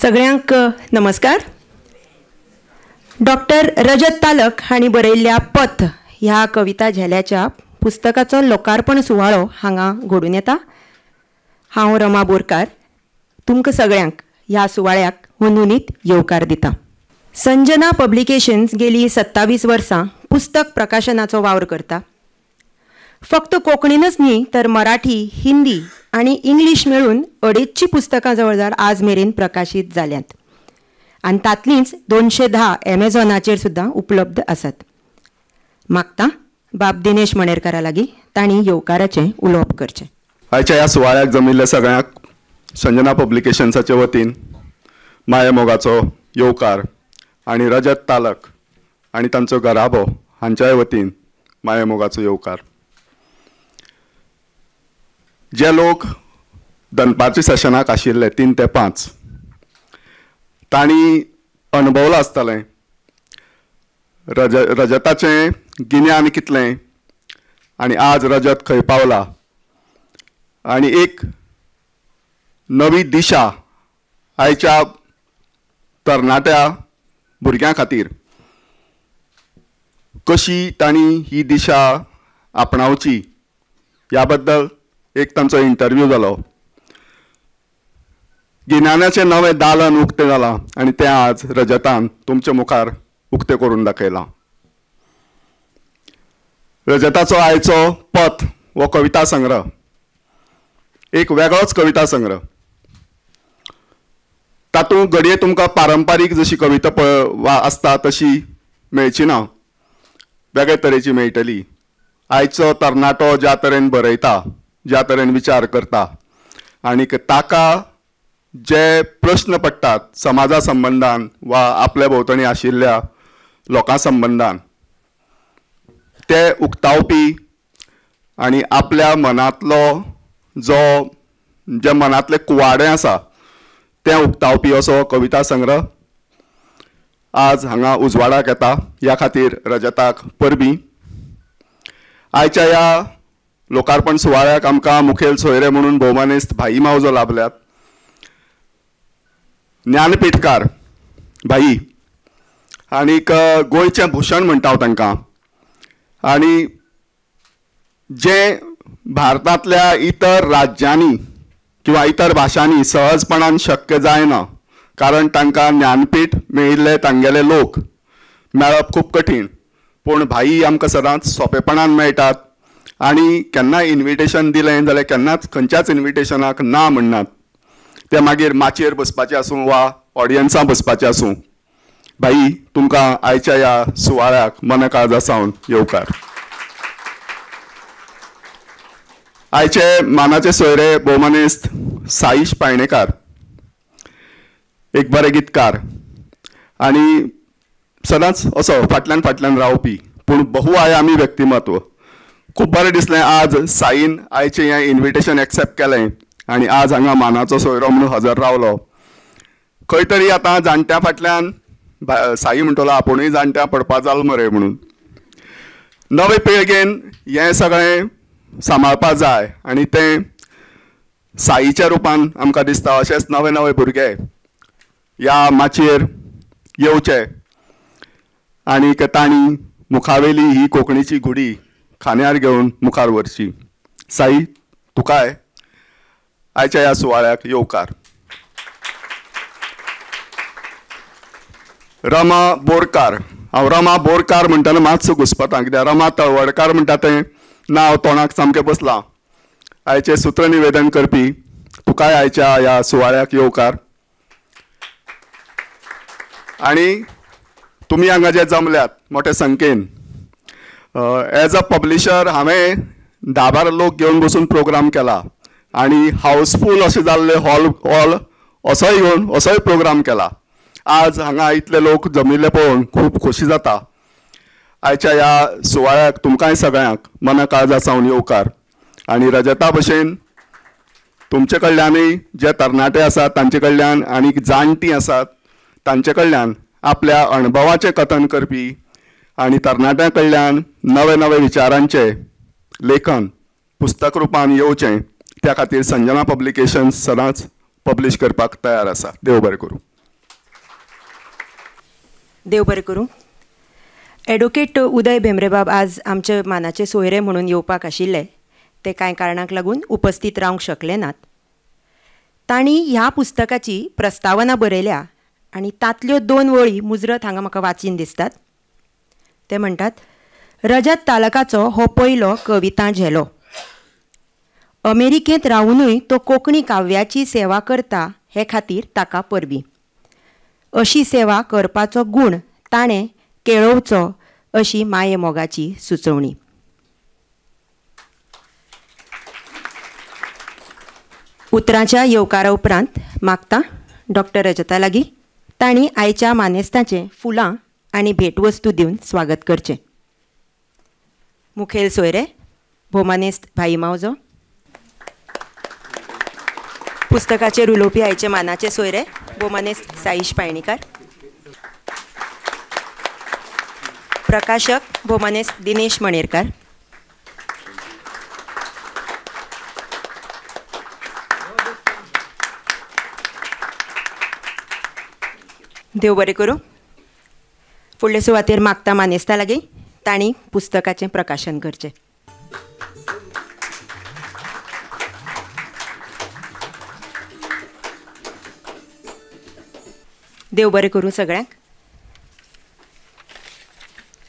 सगळ्यांक नमस्कार. डॉक्टर रजत तालक हांणी बरयल्ल्या पथ ह्या कविता झेल्याच्या पुस्तकाचो लोकार्पण सुवाळो हांगा घडून येता. हांव रमा बोरकार तुमकां सगळ्यांक ह्या सुवाळ्याक हुनहुनीत येवकार दिता. संजना पब्लिकेशन्स गेली 27 वर्सां पुस्तक प्रकाशनाचो वावर करता. फक्त कोंकणीनच न्ही तर मराठी, हिंदी आनी इंग्लीश मेळून 250 पुस्तकां जवळ आज मेरेन प्रकाशीत जाल्यांत आनी तांतलींच 210 एमेझॉनाचेर सुद्दां उपलब्ध आसात. मागता बाब दिनेश मणेरकारा लागीं तांणी येवकाराचें उलोवप करचें. आयच्या ह्या सुवाळ्याक जमिल्ल्या सगळ्यांक संजना पब्लिकेशन्साचे वतीन मायेमोगाचो येवकार आनी रजत तालक आनी तांचो घराबो हांच्याय वतीन मायेमोगाचो येवकार. जे लोक दनपारच्या सेशनाक आशिल्ले 3 ते 5 तांणी अणभवलां आसतलें रजताचें गिन्यान कितलें आनी आज रजत खंय पावला आनी एक नवी दिशा आयच्या तरणाट्या भुरग्यां खातीर कशी तांणी ही दिशा आपणावची ह्या बद्दल एक तांचो इंटरव्यू जालो. गिन्यानाचें नवें दालन उक्तें जालां आनी तें आज रजतान तुमचे मुखार उक्तें करून दाखयलां. रजताचो आयचो पथ हो कविता संग्रह एक वेगळोच कविता संग्रह. तातूंत घडये तुमकां पारंपारीक जशी कविता आसता तशी मेळची ना, वेगळे तरेची मेळटली. आयचो तरणाटो ज्या तरेन बरयता, ज्या तरेन विचार करता आनीक ताका जे प्रश्न पडटात समाजा संबंदान वा आपल्या भोंवतणी आशिल्ल्या लोकां संबंदान ते उक्तावपी आनी आपल्या मनांतलो जो जे मनांतले कुवाडें आसा तें उक्तावपी असो कविता संग्रह आज हांगा उजवाडाक येता. ह्या खातीर रजताक परबीं. आयच्या ह्या लोकार्पण सुवाळ्याक आमकां मुखेल सोयरे म्हणून भोवमानेस्त भाई मावजो लाभल्यात. ज्ञानपीठकार भाई आनीक गोंयचें भूषण म्हणटा हांव तांकां, आनी जें भारतांतल्या इतर राज्यांनी किंवा इतर भाशांनी सहजपणान शक्य जायना, कारण तांकां ज्ञानपीठ मेळिल्ले तांगेले लोक मेळप खूब कठीण, पूण भाई आमकां सदांच सोंपेपणान मेळटात आनी केन्ना इन्विटेशन दिलें जाल्यार केन्नाच खंयच्याच इन्विटेशनाक ना म्हणनात. ते मागीर माचयेर बसपाचें आसूं वा ऑडियन्सां बसपाचें आसूं, भाई तुमकां आयच्या ह्या सुवाळ्याक मनकाळजा सावन येवकार. आयचे मानाचे सोयरे भोवमानेस्त साईश पायणेकार, एक बरे गीतकार आनी सदांच असो फाटल्यान फाटल्यान रावपी पूण बहुआयामी व्यक्तिमत्व. खूब बरें दिसलें आज साईन आयचें हें इन्विटेशन एक्सेप्ट केलें आनी आज हांगा मानाचो सोयरो म्हणून हजर रावलो. खंय तरी आतां जाणट्या फाटल्यान साई म्हणटलो आपुणूय जाणट्या पडपा जाल मरे म्हणून. नवे पिळगेन हें सगळें सांबाळपा जाय आनी तें साईच्या रुपान आमकां दिसता. अशेंच नवे नवे भुरगे ह्या माचयेर येवचे आनी तांणी मुखावेली ही कोंकणीची घुडी खांद्यार घेवन मुखार व्हरची. साई तुकाय आयच्या ह्या सुवाळ्याक येवकार. रमा बोरकार, हांव रमा बोरकार म्हणटना मातसो घुस्पता कित्याक रमा तळवडकार म्हणटा तें नांव तोंडाक सामकें बसलां. आयचें सूत्रनिवेदन करपी तुकाय आयच्या ह्या सुवाळ्याक येवकार. आनी तुमी हांगा जे जमल्यात मोठे संख्येन, एज अ पब्लिशर हांवें 10-12 लोक घेवन बसून प्रोग्राम केला आनी हावसफूल अशें जाल्ले हॉल असोय घेवन असोय प्रोग्राम केला. आज हांगा इतले लोक जमिल्ले पळोवन खूब खोशी जाता. आयच्या ह्या सुवाळ्याक तुमकांय सगळ्यांक मना काळजा सावन येवकार. आनी रजता भशेन तुमचे कडल्यानूय जे तरणाटे आसात तांचे कडल्यान आनी जाणटीं आसात तांचे कडल्यान आपल्या अणभवाचें कथन करपी आनी तरणाट्यां कडल्यान नवे नवे विचारांचें लेखन पुस्तक रुपान येवचें त्या खातीर संजना पब्लिकेशन्स सदांच पब्लिश करपाक तयार आसा. देव बरें करूं. देव बरें करूं. एडवोकेट उदय भेंब्रेबाब आज आमचे मानाचे सोयरे म्हणून येवपाक आशिल्ले, ते कांय कारणाक लागून उपस्थित रावंक शकले नात. तांणी ह्या पुस्तकाची प्रस्तावना बरयल्या आनी तांतल्यो 2 वळी मुजरत हांगा म्हाका वाचीन दिसतात. ते म्हणटात, रजत तालकाचो हो पयलो कविता झेलो. अमेरिकेंत रावुनूय तो कोंकणी काव्याची सेवा करता हे खातीर ताका परबीं. अशी सेवा करपाचो गूण ताणें केळोवचो अशी मायेमोगाची सुचोवणी. उतरांच्या येवकारा उपरांत मागता डॉक्टर रजता लागीं तांणी आयच्या मानेस्ताचें फुलां आनी भेटवस्तू दिवन स्वागत करचें. मुखेल सोयरे भोवमानेस्त भाई मावजो, पुस्तकाचेर उलोवपी आयचे मानाचे सोयरे भोवमानेस्त साईश पायणीकार, प्रकाशक भोवमानेस्त दिनेश मणेरकार, देव बरें करूं. फुडले सुवातेर मागता मानेस्ता लागीं तांणी पुस्तकाचें प्रकाशन करचें. देव बरें करूं सगळ्यांक.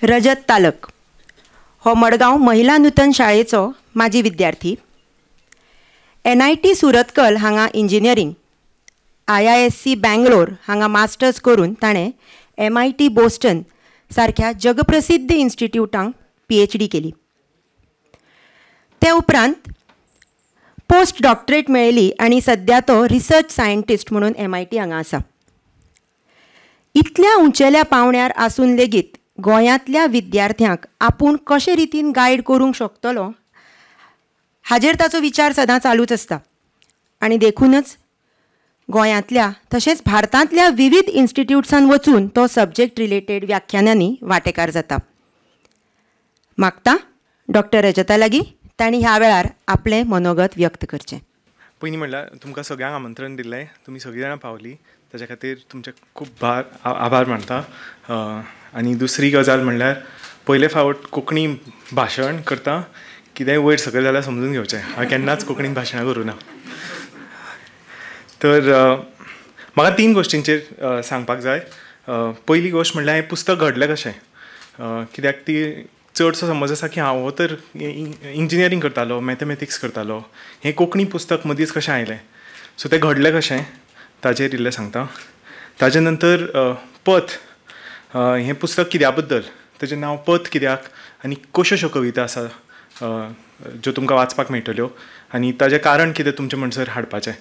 रजत तालक हो मडगांव महिला नूतन शाळेचो माजी विद्यार्थी. NIT Surathkal हांगा इंजिनियरींग, IISc Bangalore हांगा मास्टर्स करून ताणें MIT Boston सारक्या जगप्रसिद्ध इन्स्टिट्यूटांक PhD केली. ते उपरांत पोस्ट डॉक्टरेट मेळयली आनी सद्या तो रिसर्च सायंटिस्ट म्हणून MIT हांगा आसा. इतल्या उंचेल्या पावंड्यार आसून लेगीत गोंयांतल्या विद्यार्थ्यांक आपूण कशे रितीन गायड करूंक शकतलो हाजेर ताचो विचार सदां चालूच आसता आनी देखूनच गोंयांतल्या तशेंच भारतांतल्या विविध इन्स्टिट्यूट्सान वचून तो सब्जेक्ट रिलेटेड व्याख्यानांनी वांटेकार जाता. मागता डॉक्टर रजता लागीं तांणी ह्या वेळार आपलें मनोगत व्यक्त करचें. पयलीं म्हणल्यार तुमकां सगळ्यांक आमंत्रण दिल्लें, तुमी सगळीं जाणां पावलीं ताच्या खातीर तुमचें खूब आभार मानता. आनी दुसरी गजाल म्हणल्यार पयले फावट कोंकणी भाशण करता, कितेंय वयर सकयल जाल्यार समजून घेवचें, हांवें केन्नाच कोंकणीन भाशणां करूं ना. तर म्हाका 3 गोश्टींचेर सांगपाक जाय. पयली गोश्ट म्हणल्यार हें पुस्तक घडलें कशें, कित्याक ती चडसो समज आसा की हांव हो तर इंजिनियरींग करतालो, मॅथमॅटिक्स करतालो, हें कोंकणी पुस्तक मदींच कशें आयलें, सो तें घडलें कशें ताजेर इल्लें सांगता. ताजे नंतर पथ हें पुस्तक कित्या बद्दल, ताजें नांव पथ कित्याक आनी कश्यो श्यो कविता आसा ज्यो तुमकां वाचपाक मेळटल्यो आनी ताजें कारण कितें तुमचें म्हणसर हाडपाचें,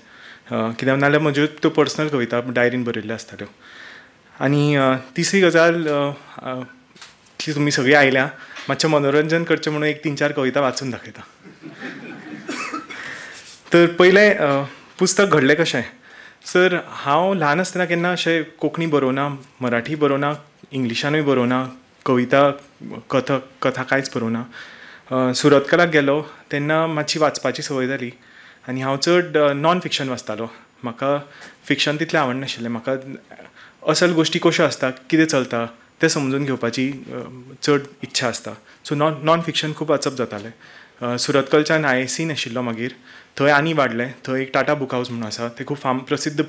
कित्याक नाजाल्यार म्हज्यो त्यो पर्सनल कविता डायरीन बरयल्ल्यो आसताल्यो. आनी तिसरी गजाल की तुमी सगळीं आयल्या मातशें मनोरंजन करचें म्हणून एक 3-4 कविता वाचून दाखयता. तर पयलें पुस्तक घडलें कशें, सर हांव ल्हान आसतना केन्ना अशें कोंकणी बरोवना, मराठी बरोवना, इंग्लिशानूय बरोवना, कविता कथा कांयच बरोवना. सुरतकलाक गेलो तेन्ना मातशी वाचपाची संवय जाली आनी हांव चड नॉन फिक्शन वाचतालो. म्हाका फिक्शन तितलें आवडनाशिल्लें, म्हाका असल गोश्टी कश्यो आसता, कितें चलता तें समजून घेवपाची चड इच्छा आसता. सो नॉन फिक्शन खूब वाचप जातालें. सुरतकलच्यान IISc आशिल्लो, मागीर थंय आनी वाडलें. थंय एक टाटा बूक हावज म्हणून आसा, तें खूब प्रसिद्ध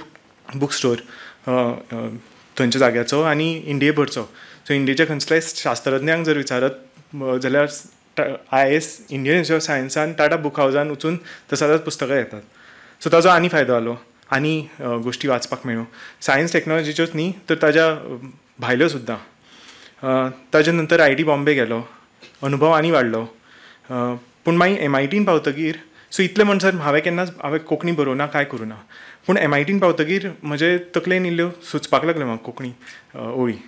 बूक स्टोर थंयच्या जाग्याचो आनी इंडिये भरचो. सो इंडियेच्या खंयच्याय शास्त्रज्ञांक जर विचारत जाल्यार IIS Indian institute of सायन्सान टाटा बूक हावजान वचून तसांच पुस्तकां येतात. सो ताजो आनी फायदो जालो, आनी गोश्टी वाचपाक मेळ्ळ्यो, सायन्स टॅक्नोलॉजीच्योच न्ही तर ताज्या भायल्यो सुद्दां. ताजे नंतर IIT Bombay गेलो, अनुभव आनी वाडलो. पूण मागीर MITन पावतकीर, सो इतलें म्हणसर हांवें केन्नाच हांवें कोंकणी बरोवना, कांय करूं ना, पूण MITन पावतकीर म्हजे तकलेन इल्ल्यो सुचपाक लागल्यो म्हाका कोंकणी ओळी.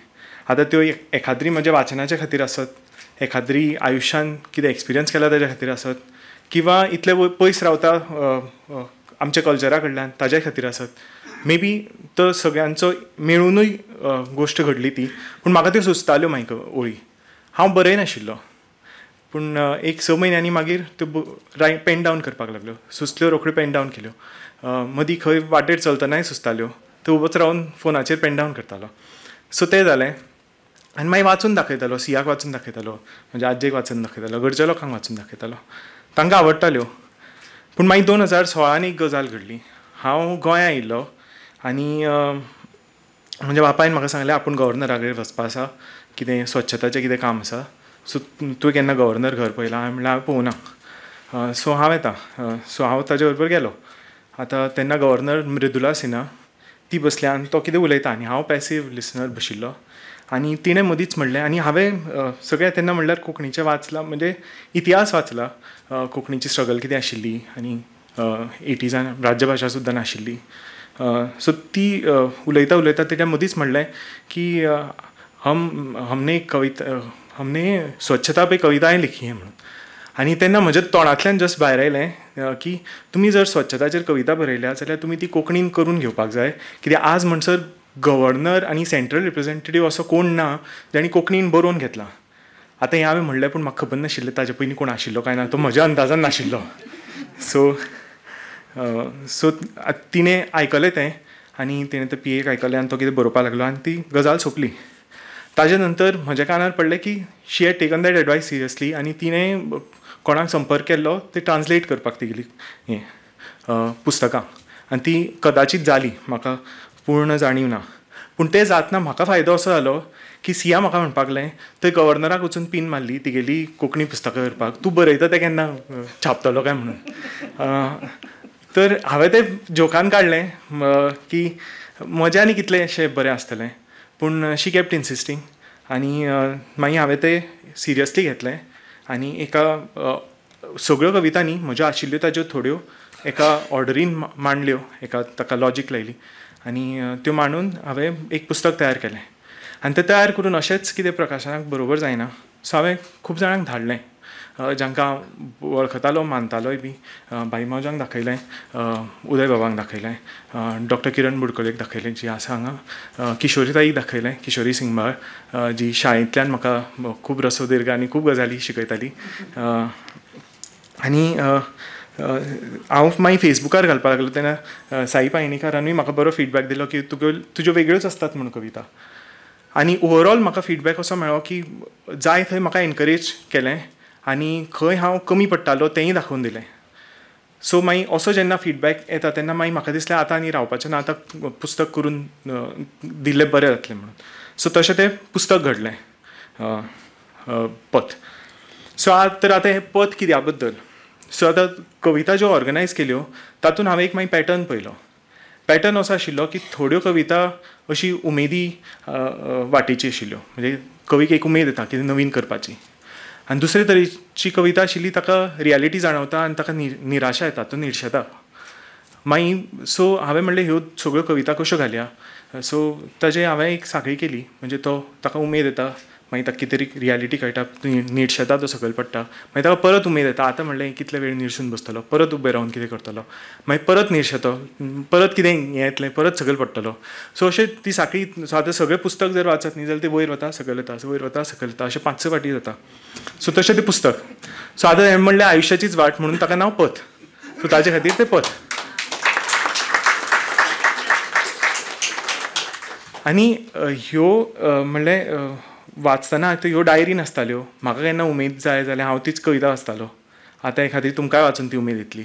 आतां त्यो एखाद्री म्हज्या वाचनाच्या खातीर आसत, एखाद्री आयुश्यान कितें एक्सपिरियन्स केला ताज्या खातीर आसत, किंवां इतले पयस रावता आमच्या कल्चरा कडल्यान ताज्या खातीर आसत, मे बी तो सगळ्यांचो मेळुनूय गोश्ट घडली ती. पूण म्हाका त्यो सुचताल्यो मागीर ओळी. हांव बरयनाशिल्लो, पूण एक 6 म्हयन्यांनी मागीर त्यो पेन डावन करपाक लागल्यो, सुचल्यो रोखड्यो पेन डावन केल्यो. मदीं खंय वाटेर चलतनाय सुचताल्यो, त्यो उबोच रावन फोनाचेर पेन डावन करतालो. सो तें जालें आनी मागीर वाचून दाखयतालो, सियाक वाचून दाखयतालो, म्हज्या आजयेक वाचून दाखयतालो, घरच्या लोकांक वाचून दाखयतालो, तांकां आवडटाल्यो. पूण मागीर 2016 एक गजाल घडली. हांव गोंया आयिल्लो आनी म्हज्या बापायन म्हाका सांगलें आपूण गव्हर्नरा कडेन वचपा आसा, कितें स्वच्छताचें कितें काम आसा, सो तुवें केन्ना गव्हर्नर घर पळयलां? हांवें म्हणलें हांवें पळोवना, सो हांव येता. सो हांव ताजे बरोबर गेलो. आतां तेन्ना गव्हर्नर मृदुला सिन्हा ती बसल्या आनी तो कितें उलयता आनी हांव पॅसिव लिसनर बशिल्लो. आनी तिणें मदींच म्हणलें, आनी हांवें सगळें तेन्ना म्हणल्यार कोंकणीचें वाचलां, म्हणजे इतिहास वाचला, कोंकणीची स्ट्रगल कितें आशिल्ली आनी 80s राज्यभाशा सुद्दां नाशिल्ली. सो ती उलयता उलयता तेच्या मदींच म्हणलें की हमने कविता, हमने स्वच्छता पे कविताएं लिखी है म्हणून. आनी तेन्ना म्हज्या तोंडांतल्यान जस्ट भायर आयलें की तुमी जर स्वच्छताचेर कविता बरयल्या जाल्यार तुमी ती कोंकणीन करून घेवपाक जाय, कित्याक आज म्हणसर गव्हर्नर आनी सेंट्रल रिप्रेझेंटेटीव असो कोण ना जाणी कोंकणीन बरोवन घेतला. आतां हें हांवें म्हणलें पूण म्हाका खबर नाशिल्लें ताजे पयलीं कोण आशिल्लो काय ना, तो म्हज्या अंदाजान नाशिल्लो. सो सो तिणें आयकलें तें आनी तिणें तें पी एक आयकलें आनी तो कितें बरोवपाक लागलो आनी ती गजाल सोंपली. ताजे नंतर म्हज्या कानार पडलें की she had taken that advice seriously आनी तिणें कोणाक संपर्क केल्लो ते ट्रान्सलेट करपाक तिगेली हें पुस्तकां, आनी ती कदाचीत जाली, म्हाका पूर्ण जाणीव ना. पूण तें जातना म्हाका फायदो असो जालो की सिया म्हाका म्हणपाक लागलें थंय गव्हर्नराक वचून पीन मारली तिगेली कोंकणी पुस्तकां करपाक, तूं बरयता तें केन्ना छापतलो काय म्हणून. तर हांवें तें जोकान काडलें की म्हज्या आनी कितलें अशें बरें आसतलें, पूण शी केप्ट इन्सिस्टींग आनी मागीर हांवें तें सिरियसली घेतलें आनी एका सगळ्यो कविता न्ही म्हज्यो आशिल्ल्यो ताज्यो थोड्यो एका ऑर्डरीन मांडल्यो, एका ताका लॉजीक लायली आनी त्यो मांडून हांवें एक पुस्तक तयार केलें. आनी तें तयार करून अशेंच कितें प्रकाशनाक बरोबर जायना, सो हांवें खूब जाणांक धाडलें जांकां हांव वळखतालो, मानतालोय बी. भाई मावज्यांक दाखयलें, उदय बाबांक दाखयलें, डॉक्टर किरण बुडकलेक दाखयलें जी आसा हांगा, किशोरी ताईक दाखयलें, किशोरी सिंगबाळ जी शाळेंतल्यान म्हाका खूब रसोदीर्घ आनी खूब गजाली शिकयताली. आनी हांव मागीर फेसबुकार घालपाक लागलो तेन्ना साई पायणीकारानूय म्हाका बरो फिडबॅक दिलो की तुज्यो वेगळ्योच आसतात म्हणून कविता. आनी ओवरऑल म्हाका फिडबॅक असो मेळ्ळो की जाय थंय म्हाका एनकरेज केलें आनी खंय हांव कमी पडटालो तेंय दाखोवन दिलें. सो मागीर असो जेन्ना फिडबॅक येता तेन्ना मागीर म्हाका दिसलें आतां आनी रावपाचें ना, आतां पुस्तक करून दिल्लें बरें जातलें म्हणून. सो तशें तें पुस्तक घडलें पथ. सो तर आतां हें पथ कित्या बद्दल, सो आतां कविता ज्यो ऑर्गनायज केल्यो तातूंत हांवें एक मागीर पॅटर्न पळयलो. पॅटर्न असो आशिल्लो की थोड्यो कविता अशी उमेदी वाटेची आशिल्ल्यो, म्हणजे कवीक एक उमेद येता कितें नवीन करपाची, आनी दुसरे तरेची कविता आशिल्ली ताका रियलिटी जाणवता आनी ताका निराशा येता, तो निर्शेता. मागीर सो हांवें म्हणलें ह्यो सगळ्यो कविता कश्यो घालया, सो ताजें हांवें एक साखळी केली, म्हणजे तो ताका उमेद येता, मागीर ताका कितें तरी रियलिटी कळटा, निर्शेता, तो सकयल पडटा, मागीर ताका परत उमेद येता, आतां म्हणलें कितले वेळ निर्शून बसतलो, परत उबें रावन कितें करतलो, मागीर परत निर्शेतो, परत कितें हें येतलें, परत सकयल पडटलो. सो अशें ती साखळी. सो आतां सगळें पुस्तक जर वाचत न्ही जाल्यार तें वयर वता सकयल येता, वयर वता सकयल येता, अशें 5-6 फावटी जाता. सो तशें तें पुस्तक. सो आतां हें म्हणलें आयुश्याचीच वाट म्हणून ताका नांव पथ, सो ताजे खातीर तें पथ. आनी ह्यो म्हणलें वाचतना आतां ह्यो डायरी नासताल्यो, म्हाका केन्ना उमेद जाय जाल्यार हांव तीच कविता वाचतालो. आतां हे खातीर तुमकांय वाचून ती उमेद येतली.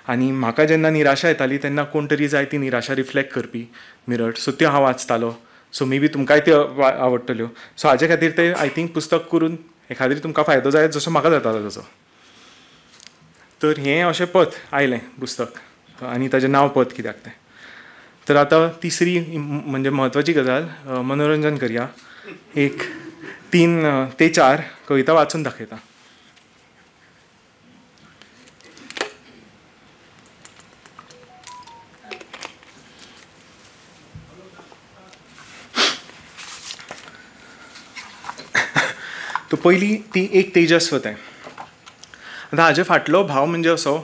आनी म्हाका जेन्ना निराशा येताली तेन्ना कोण तरी जाय ती निराशा रिफ्लेक्ट करपी मिरर, सो त्यो हांव वाचतालो. सो मे बी तुमकांय त्यो आवडटल्यो. सो हाजे खातीर तें I think पुस्तक करून हे खातीर तुमकां फायदो जाय जसो म्हाका जातालो तसो. तर हें अशें पथ आयलें पुस्तक आनी ताजें नांव पथ कित्याक तें. तर आतां तिसरी म्हणजे म्हत्वाची गजाल, मनोरंजन करया. 1, 3 ते 4 कविता वाचून दाखयता. तो पयली ती एक तेजस्व तें. आतां हाजे फाटलो भाव म्हणजे असो,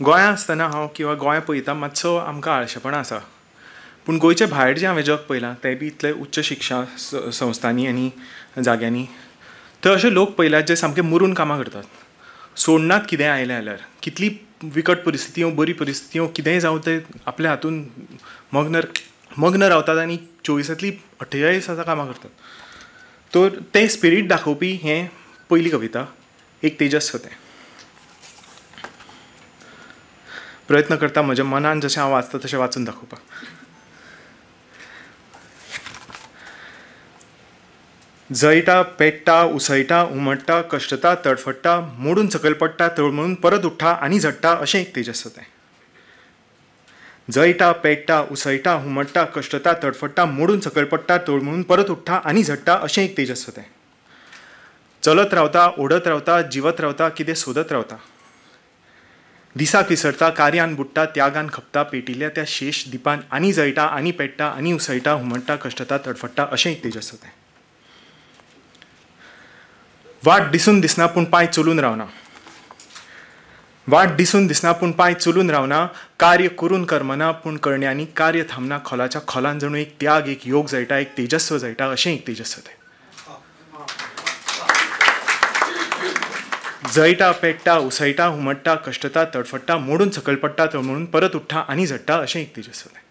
गोंया आसतना हांव किंवा गोंय पळयता मातसो आमकां आळशेपणां आसा, पूण गोंयचे भायर जें हांवें जग पळयलां तें बी इतलें उच्च शिक्षा संस्थांनी आनी जाग्यांनी, थंय अशे लोक पळयल्यात जे सामके मुरून कामां करतात, सोडनात कितेंय आयलें जाल्यार, कितली विकट परिस्थिती येवं बरी परिस्थिती येवं कितेंय जावं ते आपल्या हातून मग्न रावतात आनी 24 48 वरां कामां करतात. तर तें स्पिरीट दाखोवपी हें पयली कविता एक तेजस्व तें. प्रयत्न करता म्हज्या मनान जशें हांव वाचता तशें वाचून दाखोवपाक. जळटा, पेट्टा, उसळटा, उमट्टा, कश्टता, तडफडटा, मोडून सकयल पडटा, तळमळून परत उठ्ठा आनी झडटा अशें एक तेजस्व तें. जळटा, पेट्टा, उसळटा, हुमट्टा, कश्टता, तडफडटा, मोडून सकयल पडटा, तळमळून परत उठ्ठा आनी झडटा अशें एक तेजस्व तें. चलत रावता, ओडत रावता, जिवत रावता, कितें सोदत रावता. दिसाक विसरता, कार्यान बुडटा, त्यागान खपता, पेटिल्ल्या त्या शेष दिपान आनी जळटा आनी पेट्टा आनी उसळटा, हुमट्टा, कश्टता, तडफडटा अशें एक तेजस्व तें. वाट दिसून दिसना पूण पांय चलून रावना, वाट दिसून दिसना पूण पांय चलून रावना, कार्य करून करमना पूण करण्यांनी कार्य थांबना, खोलाच्या खोलान जणू एक त्याग, एक योग जळटा, एक तेजस्व जळटा अशें एक तेजस्व तें. जळटा, पेट्टा, उसळटा, हुमट्टा, कश्टता, तडफडटा, मोडून सकयल पडटा, तळमळून परत उठ्ठा आनी झडटा अशें एक तेजस्व तें.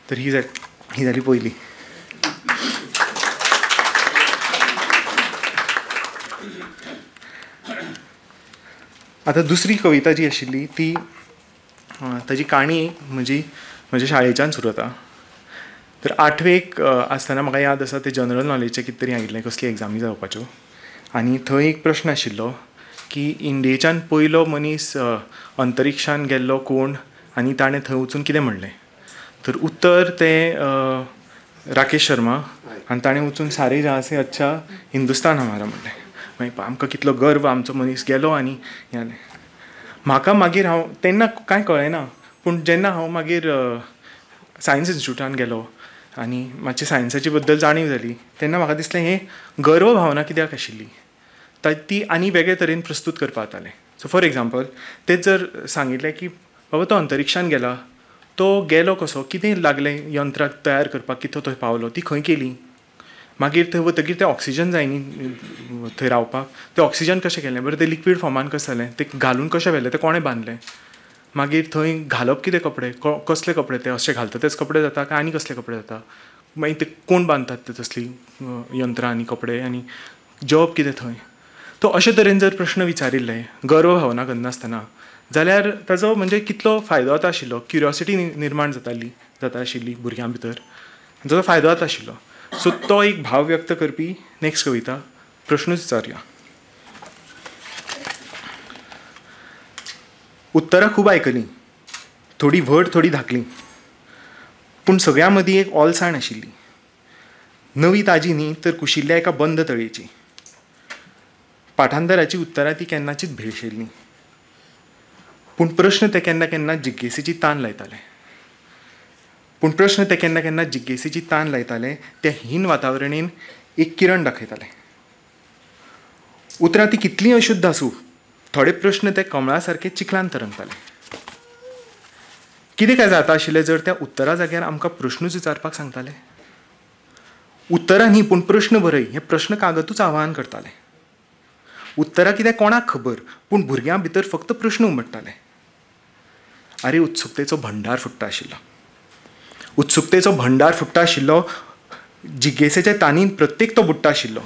तर ही जाली पयली. आतां दुसरी कविता जी आशिल्ली ती ताजी काणी म्हजी म्हज्या शाळेच्यान सुरू जाता. तर 8वेक आसतना म्हाका याद आसा ते जनरल नॉलेजचें कितें तरी आयिल्लें, कसली एग्जामी जावपाच्यो, आनी थंय एक प्रश्न आशिल्लो की इंडियेच्यान पयलो मनीस अंतरिक्षान गेल्लो कोण आनी ताणें थंय वचून कितें म्हणलें. तर उत्तर तें राकेश शर्मा आनी ताणें वचून सारे जहां से अच्छा हिंदुस्तान हमारा म्हणलें. मागीर आमकां कितलो गर्व, आमचो मनीस गेलो आनी हें जालें. म्हाका मागीर हांव तेन्ना कांय कळ्ळें ना, पूण जेन्ना हांव मागीर सायन्स इन्स्टिट्यूटान गेलो आनी मातशी सायन्साची बद्दल जाणीव जाली तेन्ना म्हाका दिसलें हें गर्व भावना कित्याक आशिल्ली ती आनी वेगळे तरेन प्रस्तूत करपाक जातालें. सो फॉर एग्जाम्पल तेच जर सांगिल्लें की बाबा तो अंतरिक्षान गेला, तो गेलो कसो, कितें लागलें यंत्रां तयार करपाक, कितें थंय पावलो, ती खंय केली, मागीर थंय वतकीर तें ऑक्सिजन जाय न्ही थंय रावपाक, तें ऑक्सिजन कशें केलें, बरें तें लिक्वीड फॉर्मान कशें जालें, तें घालून कशें व्हेलें, तें कोणें बांदलें, मागीर थंय घालप कितें कपडे, कसले कपडे ते अशे घालता तेच कपडे जाता काय आनी कसले कपडे जाता, मागीर ते कोण बांदतात ते तसलीं यंत्रां आनी कपडे आनी जेवप कितें थंय. तो अशे तरेन जर प्रश्न विचारिल्ले गर्व भावना करनासतना जाल्यार ताजो म्हणजे कितलो फायदो जाता आशिल्लो, क्युरियोसिटी निर्माण जाता आशिल्ली भुरग्यां भितर, ताजो फायदो जाता आशिल्लो. सो तो एक भाव व्यक्त करपी नेक्स्ट कविता प्रश्नूच विचारया. उत्तरां खूब आयकलीं, थोडी व्हड थोडी धाकली, पूण सगळ्यां मदीं एक ओलसाण आशिल्ली, नवी ताजी न्ही तर कुशिल्ल्या एका बंद तळयेची. पाठांतराची उत्तरां ती केन्नाचीच भेळशेल्ली, पूण प्रश्न ते केन्ना केन्ना जिज्ञेसेची तान लायताले, पूण प्रश्न ते केन्ना केन्ना जिज्ञेसेची तान लायताले, त्या हीन वातावरणेन एक किरण दाखयताले. उतरां ती कितलीं अशुद्ध आसूं, थोडे प्रश्न ते कमळा सारके चिखलान तरंगताले. कितें काय जाता आशिल्लें जर त्या उत्तरा जाग्यार आमकां प्रश्नूच विचारपाक सांगताले. उत्तरां न्ही पूण प्रश्न बरय हें प्रश्न कागदूच आव्हान करताले. उत्तरां कितें कोणाक खबर, पूण भुरग्यां भितर फक्त प्रश्न उमट्टाले. आरे उत्सुकतेचो भंडार फुट्टा आशिल्लो, उत्सुकतेचो भंडार फुट्टा आशिल्लो, जिज्ञेसेच्या तानीन प्रत्येक तो बुडटा आशिल्लो,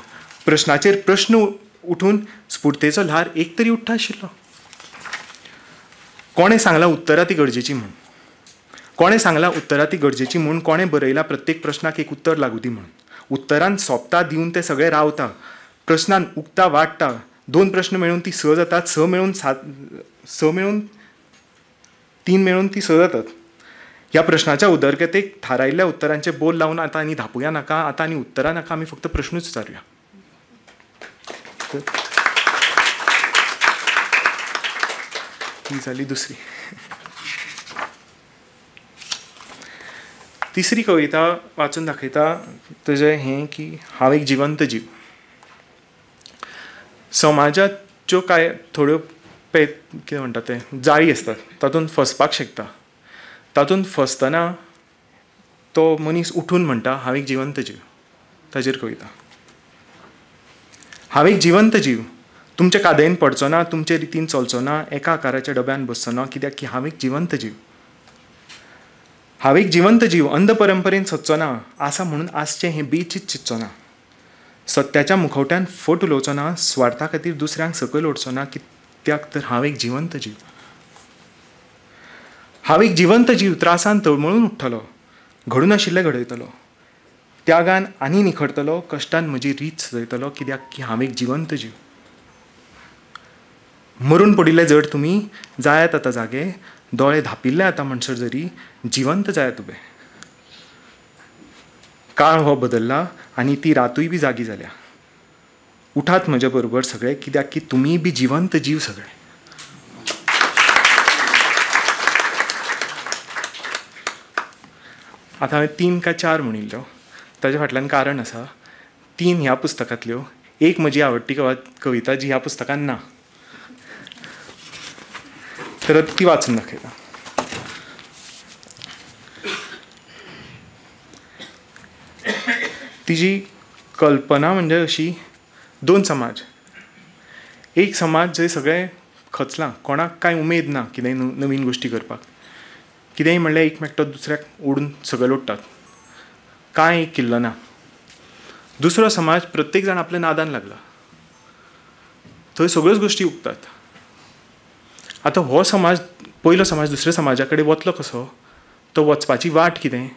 प्रश्नाचेर प्रश्न उठून स्फूर्तेचो ल्हार एक तरी उठ्ठा आशिल्लो. कोणें सांगलां उत्तरां ती गरजेची म्हूण, कोणें सांगलां उत्तरां ती गरजेची म्हूण, कोणें बरयलां प्रत्येक प्रश्नाक एक उत्तर लागू दी म्हूण. उत्तरान सोंपता दिवन तें सगळें रावता, प्रश्नान उगता वाडटा, 2 प्रश्न मेळून ती 6 जातात, 6 मेळून 7, 6 मेळून 3 मेळून ती 6 जातात. ह्या प्रश्नाच्या उदरगतेक थारायिल्ल्या उत्तरांचे बोल लावन आतां आनी धापुया नाका, आतां आनी उत्तरां नाका, आमी फक्त प्रश्नूच विचारुया. ही जाली दुसरी. तिसरी कविता वाचून दाखयता तुजें हें की हांव एक जिवंत जीव. समाजांत ज्यो कांय थोड्यो कितें म्हणटा तें जाळी आसतात तातूंत फसपाक शकता, तातूंत फसतना तो मनीस उठून म्हणटा हांव एक जिवंत जीव. ताजेर कविता. हांव एक जिवंत जीव, तुमचे कादयेन पडचो ना, तुमचे रितीन चलचो ना, एका आकाराच्या डब्यान बसचो ना, कित्याक की हांव एक जिवंत जीव. हांव एक जिवंत जीव, अंध परंपरेन सदचो ना, आसा म्हणून आसचें हें बेचीत चिंतचो ना, सत्याच्या मुखवट्यान फट उलोवचो ना, स्वार्था खातीर दुसऱ्यांक सकयल ओडचो ना, कित्याक तर हांव एक जिवंत जीव. हांव एक जिवंत जीव, त्रासान तळमळून उठ्ठलो, घडून आशिल्लें घडयतलो, त्यागान आनी निखडतलो, कश्टान म्हजी रीत सजयतलो, कित्याक की हांव एक जिवंत जीव. मरून पडिल्ले जड तुमी जायात आतां जागे, दोळे धापिल्ले आतां म्हणसर जरी जिवंत जायात उबे. काळ हो बदल्ला आनी ती रातूय बी जागी जाल्या. उठात म्हज्या बरोबर सगळे, कित्याक की तुमी बी जिवंत जीव सगळे. आतां हांवें 3 काय 4 म्हणिल्ल्यो, ताज्या फाटल्यान कारण आसा. 3 ह्या पुस्तकांतल्यो, एक म्हजी आवडटी कविता जी ह्या पुस्तकांत ना, तर ती वाचून दाखयता. तिजी कल्पना म्हणजे अशी, 2 समाज, एक समाज जंय सगळें खचलां, कोणाक कांय उमेद ना कितेंय नवीन गोश्टी करपाक, कितेंय म्हणल्यार एकमेकटो दुसऱ्याक ओडून सकयल ओडटात, कांय एक किल्लो ना. दुसरो समाज प्रत्येक जाण आपल्या नादान लागला, थंय सगळ्योच गोश्टी उगतात. आतां हो समाज, पयलो समाज दुसऱ्या समाजा कडेन वतलो कसो, तो वचपाची वाट कितें,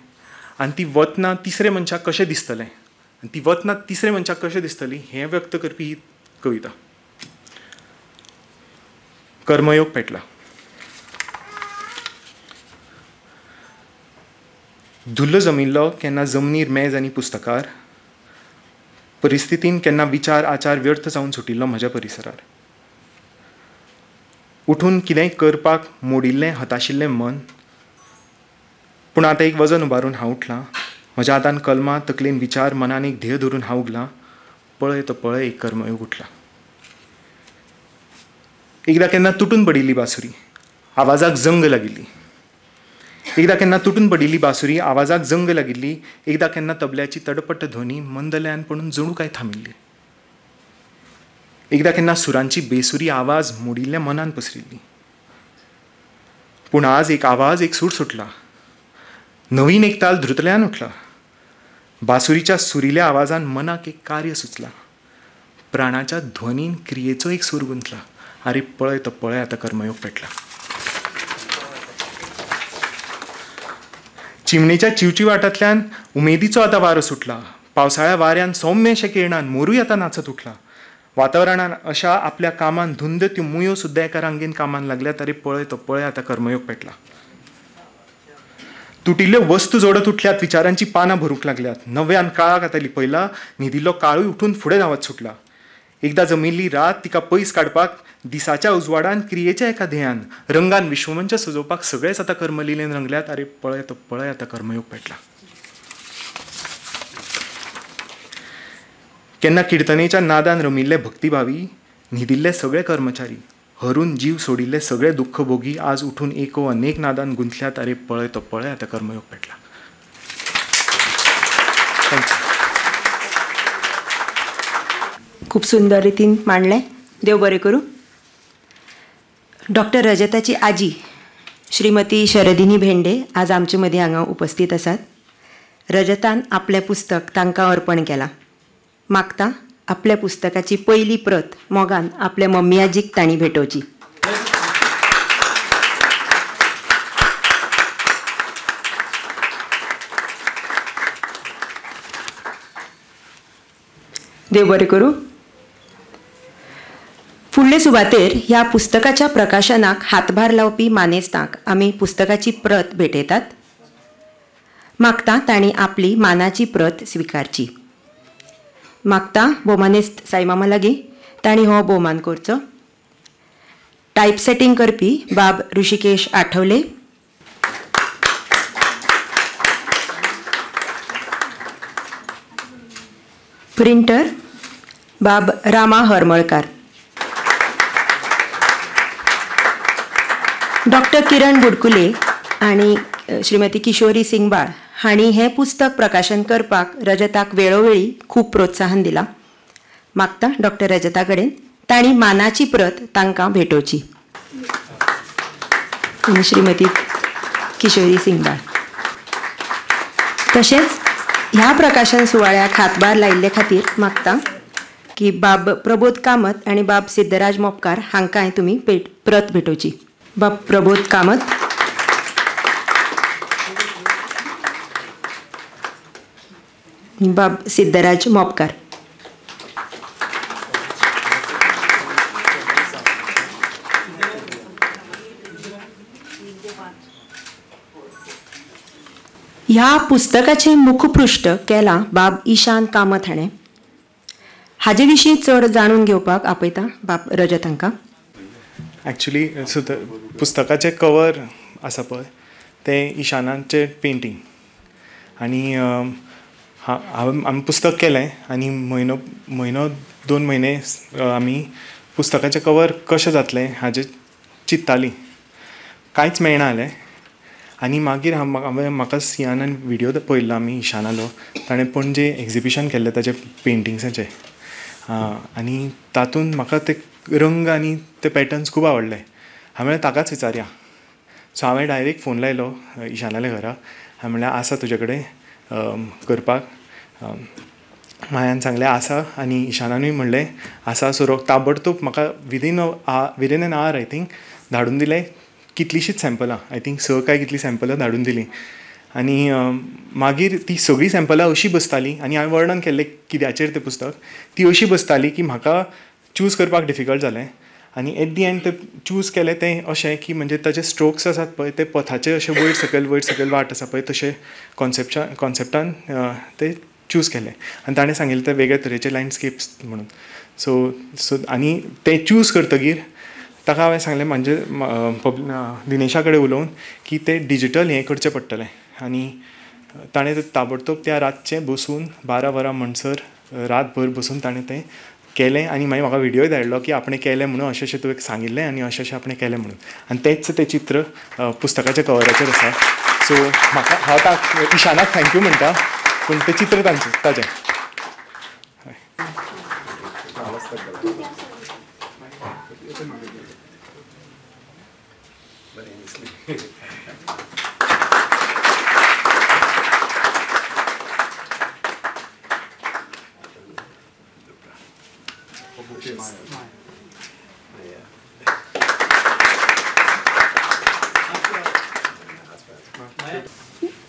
आनी ती वतना तिसरे मनशाक कशें दिसतलें, आनी ती वतना तिसरे मनशाक कशें दिसतली हें व्यक्त करपी ही कविता. कर्मयोग पेटला. धुल्ल जमिल्लो केन्ना जमनीर मेज आनी पुस्तकार, परिस्थितीन केन्ना विचार आचार व्यर्थ जावन सुटिल्लो म्हज्या परिसरार. उठून कितेंय करपाक मोडिल्लें हताशिल्लें मन, पूण आतां एक वजन उबारून हांव उठलां, म्हज्या हातान कलमां, तकलेन विचार, मनान एक ध्येय धरून हांव उगलां, पळय तो पळय एक कर्मयोग उठला. एकदां केन्ना तुटून पडिल्ली बासुरी, आवाजाक जंग लागिल्ली. एकदां केन्ना तुटून पडिल्ली बासुरी, आवाजाक जंग लागिल्ली. एकदां केन्ना तबल्याची तडपट ध्वनी मंदलयान पडून जणू काय थांबिल्ली. एकदां केन्ना सुरांची बेसुरी आवाज मोडिल्ल्या मनान पसरिल्ली. पूण आज एक आवाज, एक सूर सुटला, नवीन एक ताल धृतल्यान उठला. बासुरीच्या सुरिल्या आवाजान मनाक एक कार्य सुचला, प्राणाच्या ध्वनीन क्रियेचो एक सूर गुंतला. अरे पळय तो पळय आतां कर्मयोग पेटला. चिमणेच्या चिवचिवाटांतल्यान उमेदीचो आतां वारो सुटला, पावसाळ्या वाऱ्यान सौम्यशे किरणान मोरूय आतां नाचत उठला. वातावरणान अशा आपल्या कामान धुंद त्यो मुयो सुद्दां एका रांगेन कामान लागल्यात. अरे पळय तो पळय आतां कर्मयोग पेटला. तुटिल्ल्यो वस्तू जोडत उठल्यात, विचारांची पानां भरूंक लागल्यात. नव्यान काळाक आतां लिपयला, न्हिदिल्लो काळूय उठून फुडें धांवत सुटला. एकदां जमिल्ली रात तिका पयस काडपाक दिसाच्या उजवाडान क्रियेच्या एका ध्येयान रंगान विश्वमंच सजोवपाक सगळेच आतां कर्मलिलेन रंगल्यात. अरे पळय तो पळय आतां कर्मयोग पेटला. केन्ना किर्तनेच्या नादान रमिल्ले भक्तिभावी, न्हिदिल्ले सगळे कर्मचारी, हरून जीव सोडिल्ले सगळे दुःखभोगी आज उठून एको अनेक नादान गुंतल्यात. अरे पळय तो पळय आतां कर्मयोग पेटला. Thank you. खूप सुंदर रितीन मांडलें, देव बरें करूं. डॉक्टर रजताची आजी श्रीमती शरदिनी भेंडे आज आमचे मदीं हांगा उपस्थित आसात. रजतान आपलें पुस्तक तांकां अर्पण केलां. मागता आपल्या पुस्तकाची पयली प्रत मोगान आपल्या मम्मी आजीक तांणी भेटोवची. देव बरें करूं. फुडले सुवातेर ह्या पुस्तकाच्या प्रकाशनाक हातभार लावपी मानेस्तांक आमी पुस्तकाची प्रत भेटयतात. मागता तांणी आपली मानाची प्रत स्विकारची. मागता भोवमानेस्त साईमामा लागीं तांणी हो भोवमान करचो. टायपसेटींग करपी बाब ऋषिकेश आठवले, प्रिंटर बाब रामा हरमळकार, डॉक्टर किरण बुडकुले आनी श्रीमती किशोरी सिंगबाळ हांणी हें पुस्तक प्रकाशन करपाक रजताक वेळोवेळी खूब प्रोत्साहन दिलां. मागता डॉक्टर रजता कडेन तांणी मानाची प्रत तांकां भेटोवची. आनी श्रीमती किशोरी सिंगबाळ. तशेंच ह्या प्रकाशन सुवाळ्याक हातभार लायिल्ले खातीर मागता की बाब प्रबोध कामत आनी बाब सिद्धराज मोपकार हांकांय तुमी प्रत भेटोवची. बाब प्रबोध कामत, बाब सिद्धराज मोपकार. ह्या पुस्तकाचें मुखपृष्ठ केलां बाब ईशान कामत हाणें. हाजे विशीं चड जाणून घेवपाक आपयता बाब रजत हांकां. एक्चुली पुस्तकाचें कवर आसा पळय तें ईशानाचें पेंटींग आनी हांवें आमी पुस्तक केलें आनी म्हयनो म्हयनो 2 म्हयने आमी पुस्तकाचें कवर कशें जातलें हाजें चिंत्तालीं. कांयच मेळना जालें आनी मागीर हांवें म्हाका सियानान व्हिडियो पळयल्लो आमी ईशानालो, ताणें पणजे एग्जिबिशन केल्लें ताजे पेंटिंग्साचें आनी तातूंत म्हाका ते रंग आनी ते पॅटर्न्स खूब आवडले. हांवें ताकाच विचारया. सो हांवें डायरेक्ट फोन लायलो ईशानाल्या घरा. हांवें म्हणलें आसा तुजे कडेन करपाक? मायान सांगलें आसा आनी ईशानानूय म्हणलें आसा. सो ताबडतोब म्हाका within an hour I think धाडून दिलें. कितलींशींच सॅम्पलां, I think 6 काय कितलीं सॅम्पलां धाडून दिलीं आनी मागीर ती सगळीं सॅम्पलां अशीं बसतालीं आनी हांवें वर्णन केल्लें कित्याचेर तें पुस्तक, ती अशी बसताली की म्हाका चूज करपाक डिफिकल्ट जालें. आनी एट the and तें चूज केलें तें अशें की म्हणजे ताचे स्ट्रोक्स आसात पळय ते पथाचे अशे वयर सकयल वयर सकयल वाट आसा पळय तशें कॉन्सेप्टान ते चूज केलें आनी ताणें सांगिल्लें ते वेगळे तरेचे लँडस्केप्स म्हणून. सो सो आनी तें चूज करतगीर ताका हांवें सांगलें म्हणजे दिनेशा कडेन उलोवन की तें डिजीटल हें करचें पडटलें आनी ताणें तें ताबडतोब त्या रातचें बसून 12 वरां म्हणसर रातभर बसून ताणें तें केलें आनी मागीर म्हाका व्हिडियोय धाडलो की आपणें केलें म्हणून अशें अशें तुवें सांगिल्लें आनी अशें अशें आपणें केलें म्हणून. आनी तेंच तें चित्र पुस्तकाच्या कवराचेर आसा. सो म्हाका हांव ईशानाक thank you म्हणटा, पूण तें चित्र तांचें ताजें.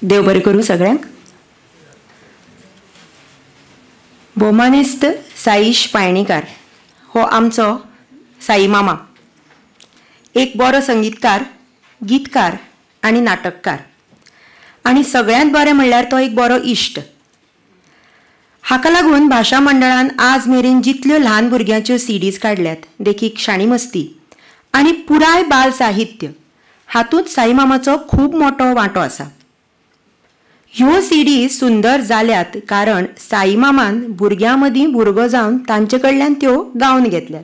देव बरें करूं सगळ्यांक. भोवमानेस्त साईश पायणीकार हो आमचो साई मामा, एक बरो संगीतकार, गीतकार आनी नाटककार आनी सगळ्यांत बरें म्हणल्यार तो एक बरो इश्ट. हाका लागून भाशा मंडळान आज मेरेन जितल्यो ल्हान भुरग्यांच्यो सीडीज काडल्यात, देखीक शाणी मस्ती आनी पुराय बाल साहित्य, हातूंत साईमामाचो खूब मोटो वांटो आसा. ह्यो सीडी सुंदर जाल्यात कारण साईमामान भुरग्यां मदीं भुरगो जावन तांचे कडल्यान त्यो गावन घेतल्यात.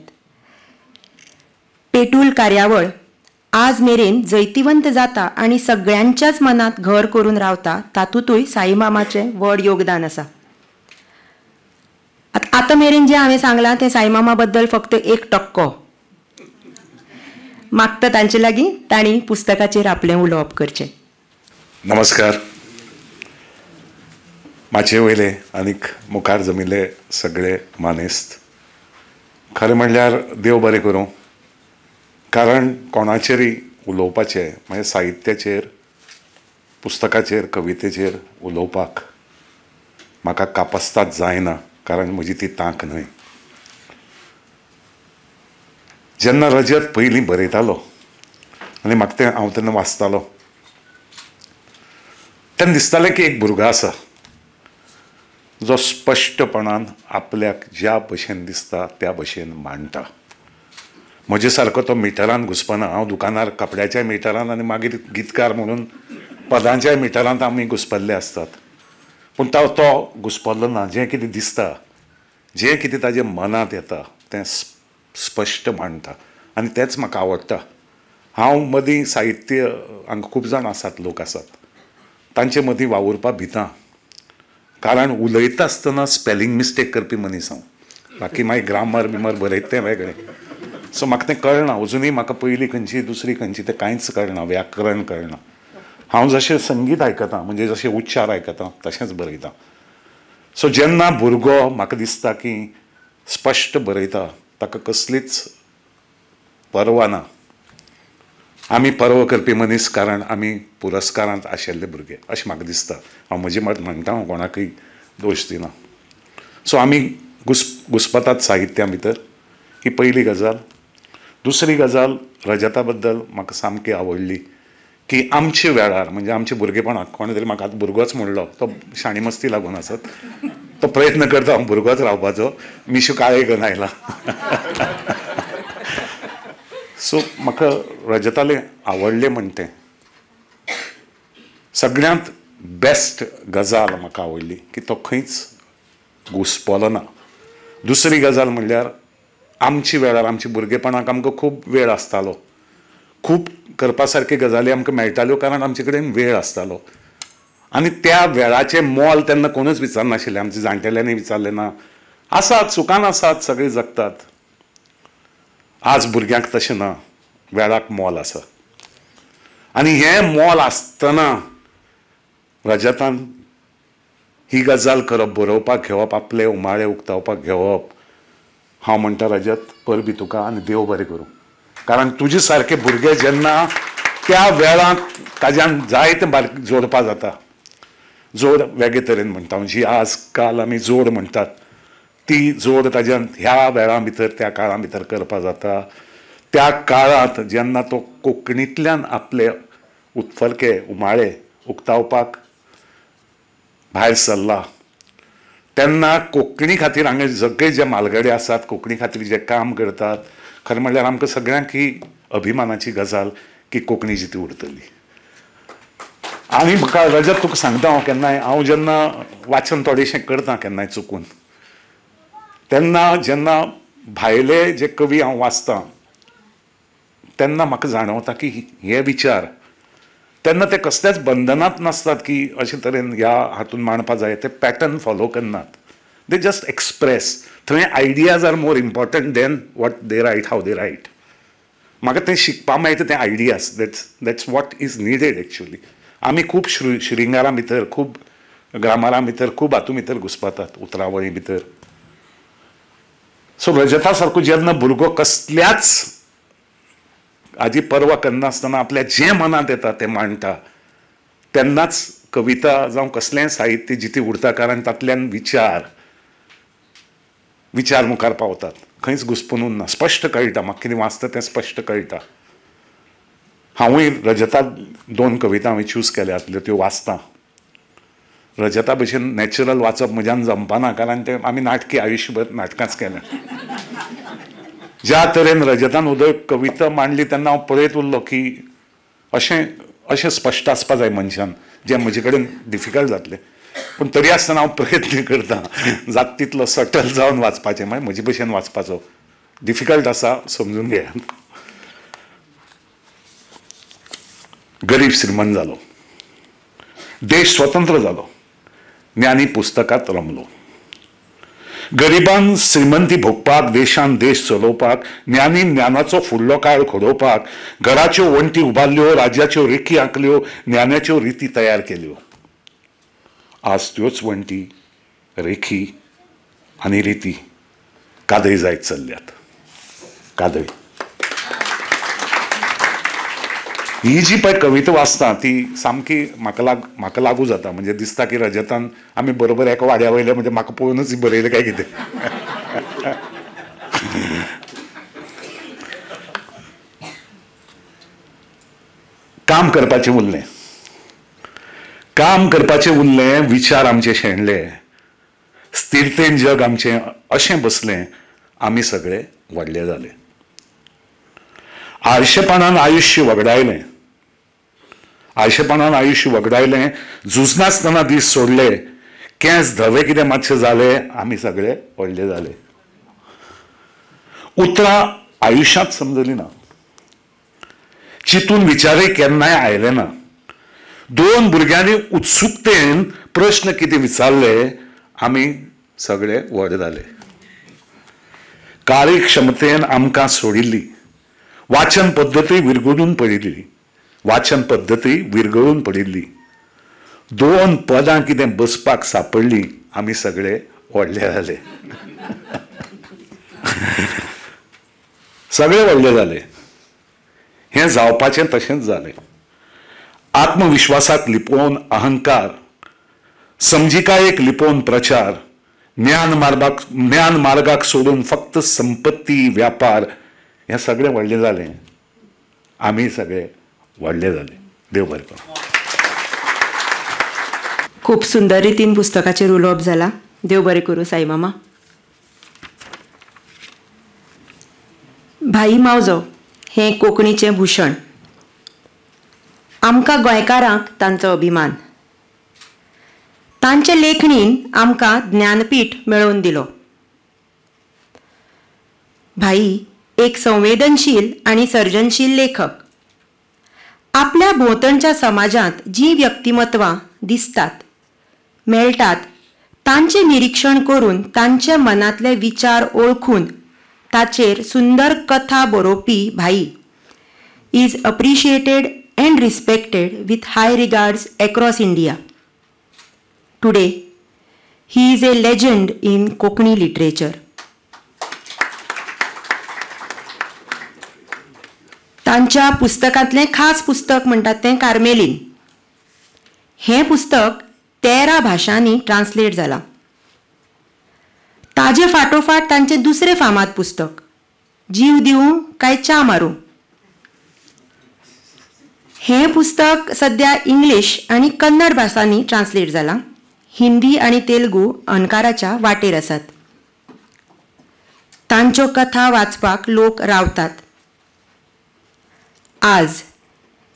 पेटूल कार्यावळ आज मेरेन जैतिवंत जाता आनी सगळ्यांच्याच मनांत घर करून रावता, तातूंतूय साईमामाचें व्हड योगदान आसा. आतां मेरेन जें हांवें सांगलां तें साईमामा बद्दल फक्त एक टक्को. मागता तांचे लागीं तांणी पुस्तकाचेर आपलें उलोवप करचें. नमस्कार. माचये वयले आनीक मुखार जमिल्ले सगळे मानेस्त, खरें म्हणल्यार देव बरें करूं, कारण कोणाचेरय उलोवपाचें म्हणजे साहित्याचेर, पुस्तकाचेर, कवितेचेर उलोवपाक म्हाका कापस्ताद जायना, कारण म्हजी ती तांक न्हय. जेन्ना रजत पयलीं बरयतालो आनी म्हाका तें हांव तेन्ना वाचतालो तेन्ना दिसतालें की एक भुरगो आसा जो स्पश्टपणान आपल्याक ज्या भशेन दिसता त्या भशेन मांडटा. म्हजे सारको तो मिटरान घुसपना. हांव दुकानार कपड्याच्या मिटरान आनी मागीर गीतकार म्हणून पदांच्या मिटरांत आमी घुसपल्ले आसतात, पूण तो घुसपल्लो ना. जें कितें दिसता, जें कितें ताजे मनांत येता तें स्पश्ट मांडटा आनी तेंच म्हाका आवडटा. हांव मदीं साहित्य हांगा खूब जाण आसात, लोक आसात, तांचे मदीं वावुरपाक भिता, कारण उलयता आसतना स्पेलिंग मिस्टेक करपी मनीस हांव. बाकी मागीर ग्रामर बिमर बरयता तें वेगळें. सो म्हाका तें कळना अजुनूय, म्हाका पयली खंयची दुसरी खंयची तें कांयच कळना, व्याकरण कळना. हांव जशें संगीत आयकता म्हणजे जशें उच्चार आयकता तशेंच बरयता. सो जेन्ना भुरगो म्हाका दिसता की स्पश्ट बरयता ताका कसलीच पर्वा ना. आमी पर्व करपी मनीस कारण आमी पुरस्कारांत आशिल्ले भुरगे अशें म्हाका दिसता. हांव म्हजें मत म्हणटा, हांव कोणाकूय दोश दिना. सो आमी घुस्पतात साहित्या भितर, ही पयली गजाल. दुसरी गजाल रजता बद्दल म्हाका सामकी आवडली की आमच्या वेळार म्हणजे आमच्या भुरगेपणाक कोणे तरी म्हाका आतां भुरगोच म्हणलो, तो शाणी मस्ती लागून आसत, तो प्रयत्न करता हांव भुरगोच रावपाचो, मिशू काळे घेवन आयला. सो म्हाका रजतालें आवडलें म्हण तें सगळ्यांत बेस्ट गजाल म्हाका आवडली की तो खंयच घुसपलो ना. दुसरी गजाल म्हणल्यार आमच्या वेळार आमच्या भुरगेपणाक आमकां खूब वेळ आसतालो, खूब करपा सारक्यो गजाली आमकां मेळटाल्यो कारण आमचे कडेन वेळ आसतालो. आनी त्या वेळाचें मोल तेन्ना कोणूच विचारनाशिल्लें, आमच्या जाणटेल्यांनी विचारलें ना. आसात सुखान आसात, सगळे जगतात. आज भुरग्यांक तशें ना, वेळाक मोल आसा. आनी हें मोल आसतना रजतान ही गजाल करप, बरोवपाक घेवप, आपले उमाळे उक्तावपाक घेवप, हांव म्हणटा रजत परबी तुका आनी देव बरें करूं. कारण तुजे सारके भुरगे जेन्ना त्या वेळांत ताज्यान जायते बारीक जोडपा जाता. जोड वेगळे तरेन म्हणटा, जी आज काल आमी जोड म्हणटात ती जोड ताज्यान ह्या वेळां भितर त्या काळां भितर करपा जाता. त्या काळांत जेन्ना तो कोंकणींतल्यान आपले उत्फर्के उमाळे उक्तावपाक भायर सरला तेन्ना कोंकणी खातीर हांगा सगळे जे म्हालगडे आसात, कोंकणी खातीर जे काम करतात, खरें म्हणल्यार आमकां सगळ्यांक ही अभिमानाची गजाल की कोंकणी जिती उरतली. आनी म्हाका रजत तुका सांगता हांव, केन्नाय हांव जेन्ना वाचन थोडेशें करता केन्नाय चुकून, तेन्ना जेन्ना भायले जे कवी हांव वाचतां तेन्ना म्हाका जाणवता की हे विचार तेन्ना ते कसल्याच बंधनांत नासतात की अशे तरेन ह्या हातून मांडपा जाय, ते पॅटर्न फॉलो करनात, they just express. थंय ideas are more important than what they write, how they write. म्हाका तें शिकपा मेळटा तें ideas, that's what is needed actually. आमी खूब श्रिंगारां भितर, खूब ग्रामरां भितर, खूब हातूं भितर घुसपातात, उतरावळी भितर. सो रजता सारको जेन्ना भुरगो कसल्याच हाजी पर्वा करनासतना आपल्या जें मनांत येता तें मांडटा तेन्नाच कविता जावं कसलेंय साहित्य जिती उरता, कारण तातल्यान विचार विचार मुखार पावतात, खंयच घुसपून उरना, स्पश्ट कळटा. म्हाका कितें वाचता तें स्पश्ट कळटा. हांवूय रजता दोन कविता हांवें चूज केल्यातल्यो त्यो वाचता. रजता भशेन नॅचरल वाचप म्हज्यान जमपाना, कारण तें आमी नाटकी आयुश्यभर नाटकांच केलें. ज्या तरेन रजतान उदय कविता मांडली तेन्ना हांव पळयत उरलो की अशें अशें स्पश्ट आसपा जाय मनशान, जें म्हजे कडेन डिफिकल्ट जातलें, पूण तरी आसतना हांव प्रयत्न करता जाता तितलो सटल जावन वाचपाचें, मागीर म्हजे भशेन वाचपाचो. डिफिकल्ट आसा, समजून घेयात. गरीब श्रीमंत जालो, देश स्वतंत्र जालो, ज्ञानी पुस्तकांत रमलो. गरिबान श्रीमंती भोगपाक, देशान देश चलोवपाक, ज्ञानी ज्ञानाचो फुडलो काळ घडोवपाक, घराच्यो वण्टी उबारल्यो, राज्याच्यो रेखी आंखल्यो, ज्ञानाच्यो रिती तयार केल्यो. आज त्योच वण्टी, रेखी आनी रिती कादळी जायत चल्ल्यात. कादळी ही जी पळय कविता वाचता ती सामकी म्हाका लागू जाता. म्हणजे दिसता की रजतान आमी बरोबर एका वाड्या वयले, म्हणजे म्हाका पळोवनूच बरयलें काय कितें. काम करपाचें उरलें, काम करपाचें उरलें, विचार आमचे शेणले, स्थिरतेन जग आमचें अशें बसलें, आमी सगळे व्हडले जाले. आळशेपणान आयुश्य वगडायलें, आळशेपणान आयुश्य वगडायलें, झुजनासतना दीस सोडले, केंस धवे कितें मातशे जाले, आमी सगळे व्हडले जाले. उतरां आयुश्यांत समजली ना, चिंतून विचारय केन्नाय आयले ना. दोन भुरग्यांनी उत्सुकतेन प्रश्न कितें विचारले, आमी सगळे व्हड जाले. कार्यक्षमतेन आमकां सोडिल्ली, वाचन पद्दती विरगळून पडिल्ली, वाचन पद्दती विरगळून पडिल्ली. 2 पदां कितें बसपाक सापडलीं, आमी सगळे व्हडले जाले, सगळे व्हडले जाले. हें जावपाचें तशेंच जालें. आत्मविश्वासाक लिपोवन अहंकार, समजिकायेक लिपोवन प्रचार, ज्ञान मार्गाक सोडून फक्त संपत्ती व्यापार, हें सगळें व्हडलें जालें. आमी सगळे व्हडले जाले. देव बरें करूं. खूब सुंदर रितीन पुस्तकाचेर उलोवप जाला. देव बरें करूं साईमामा. भाई मावजो हें कोंकणीचें भूषण. आमकां गोंयकारांक तांचो अभिमान. तांचे लेखणीन आमकां ज्ञानपीठ मेळोवन दिलो. भाई एक संवेदनशील आनी सर्जनशील लेखक. आपल्या भोंवतणच्या समाजांत जीं व्यक्तिमत्वां दिसतात, मेळटात, तांचें निरीक्षण करून तांच्या मनांतले विचार ओळखून ताचेर सुंदर कथा बरोवपी भाई is appreciated and respected with high regards across India. Today he is a legend in Konkani literature. तांच्या पुस्तकांतलें खास पुस्तक म्हणटात तें कार्मेलीन. हें पुस्तक 13 भाशांनी ट्रान्सलेट जालां. ताजे फाटोफाट तांचें दुसरें फामाद पुस्तक जीव दिवं काय च्या मारूं हें पुस्तक सद्या इंग्लीश आनी कन्नड भासांनी ट्रान्सलेट जालां. हिंदी आनी तेलुगू अणकाराच्या वाटेर आसात. तांच्यो कथा वाचपाक लोक रावतात. आज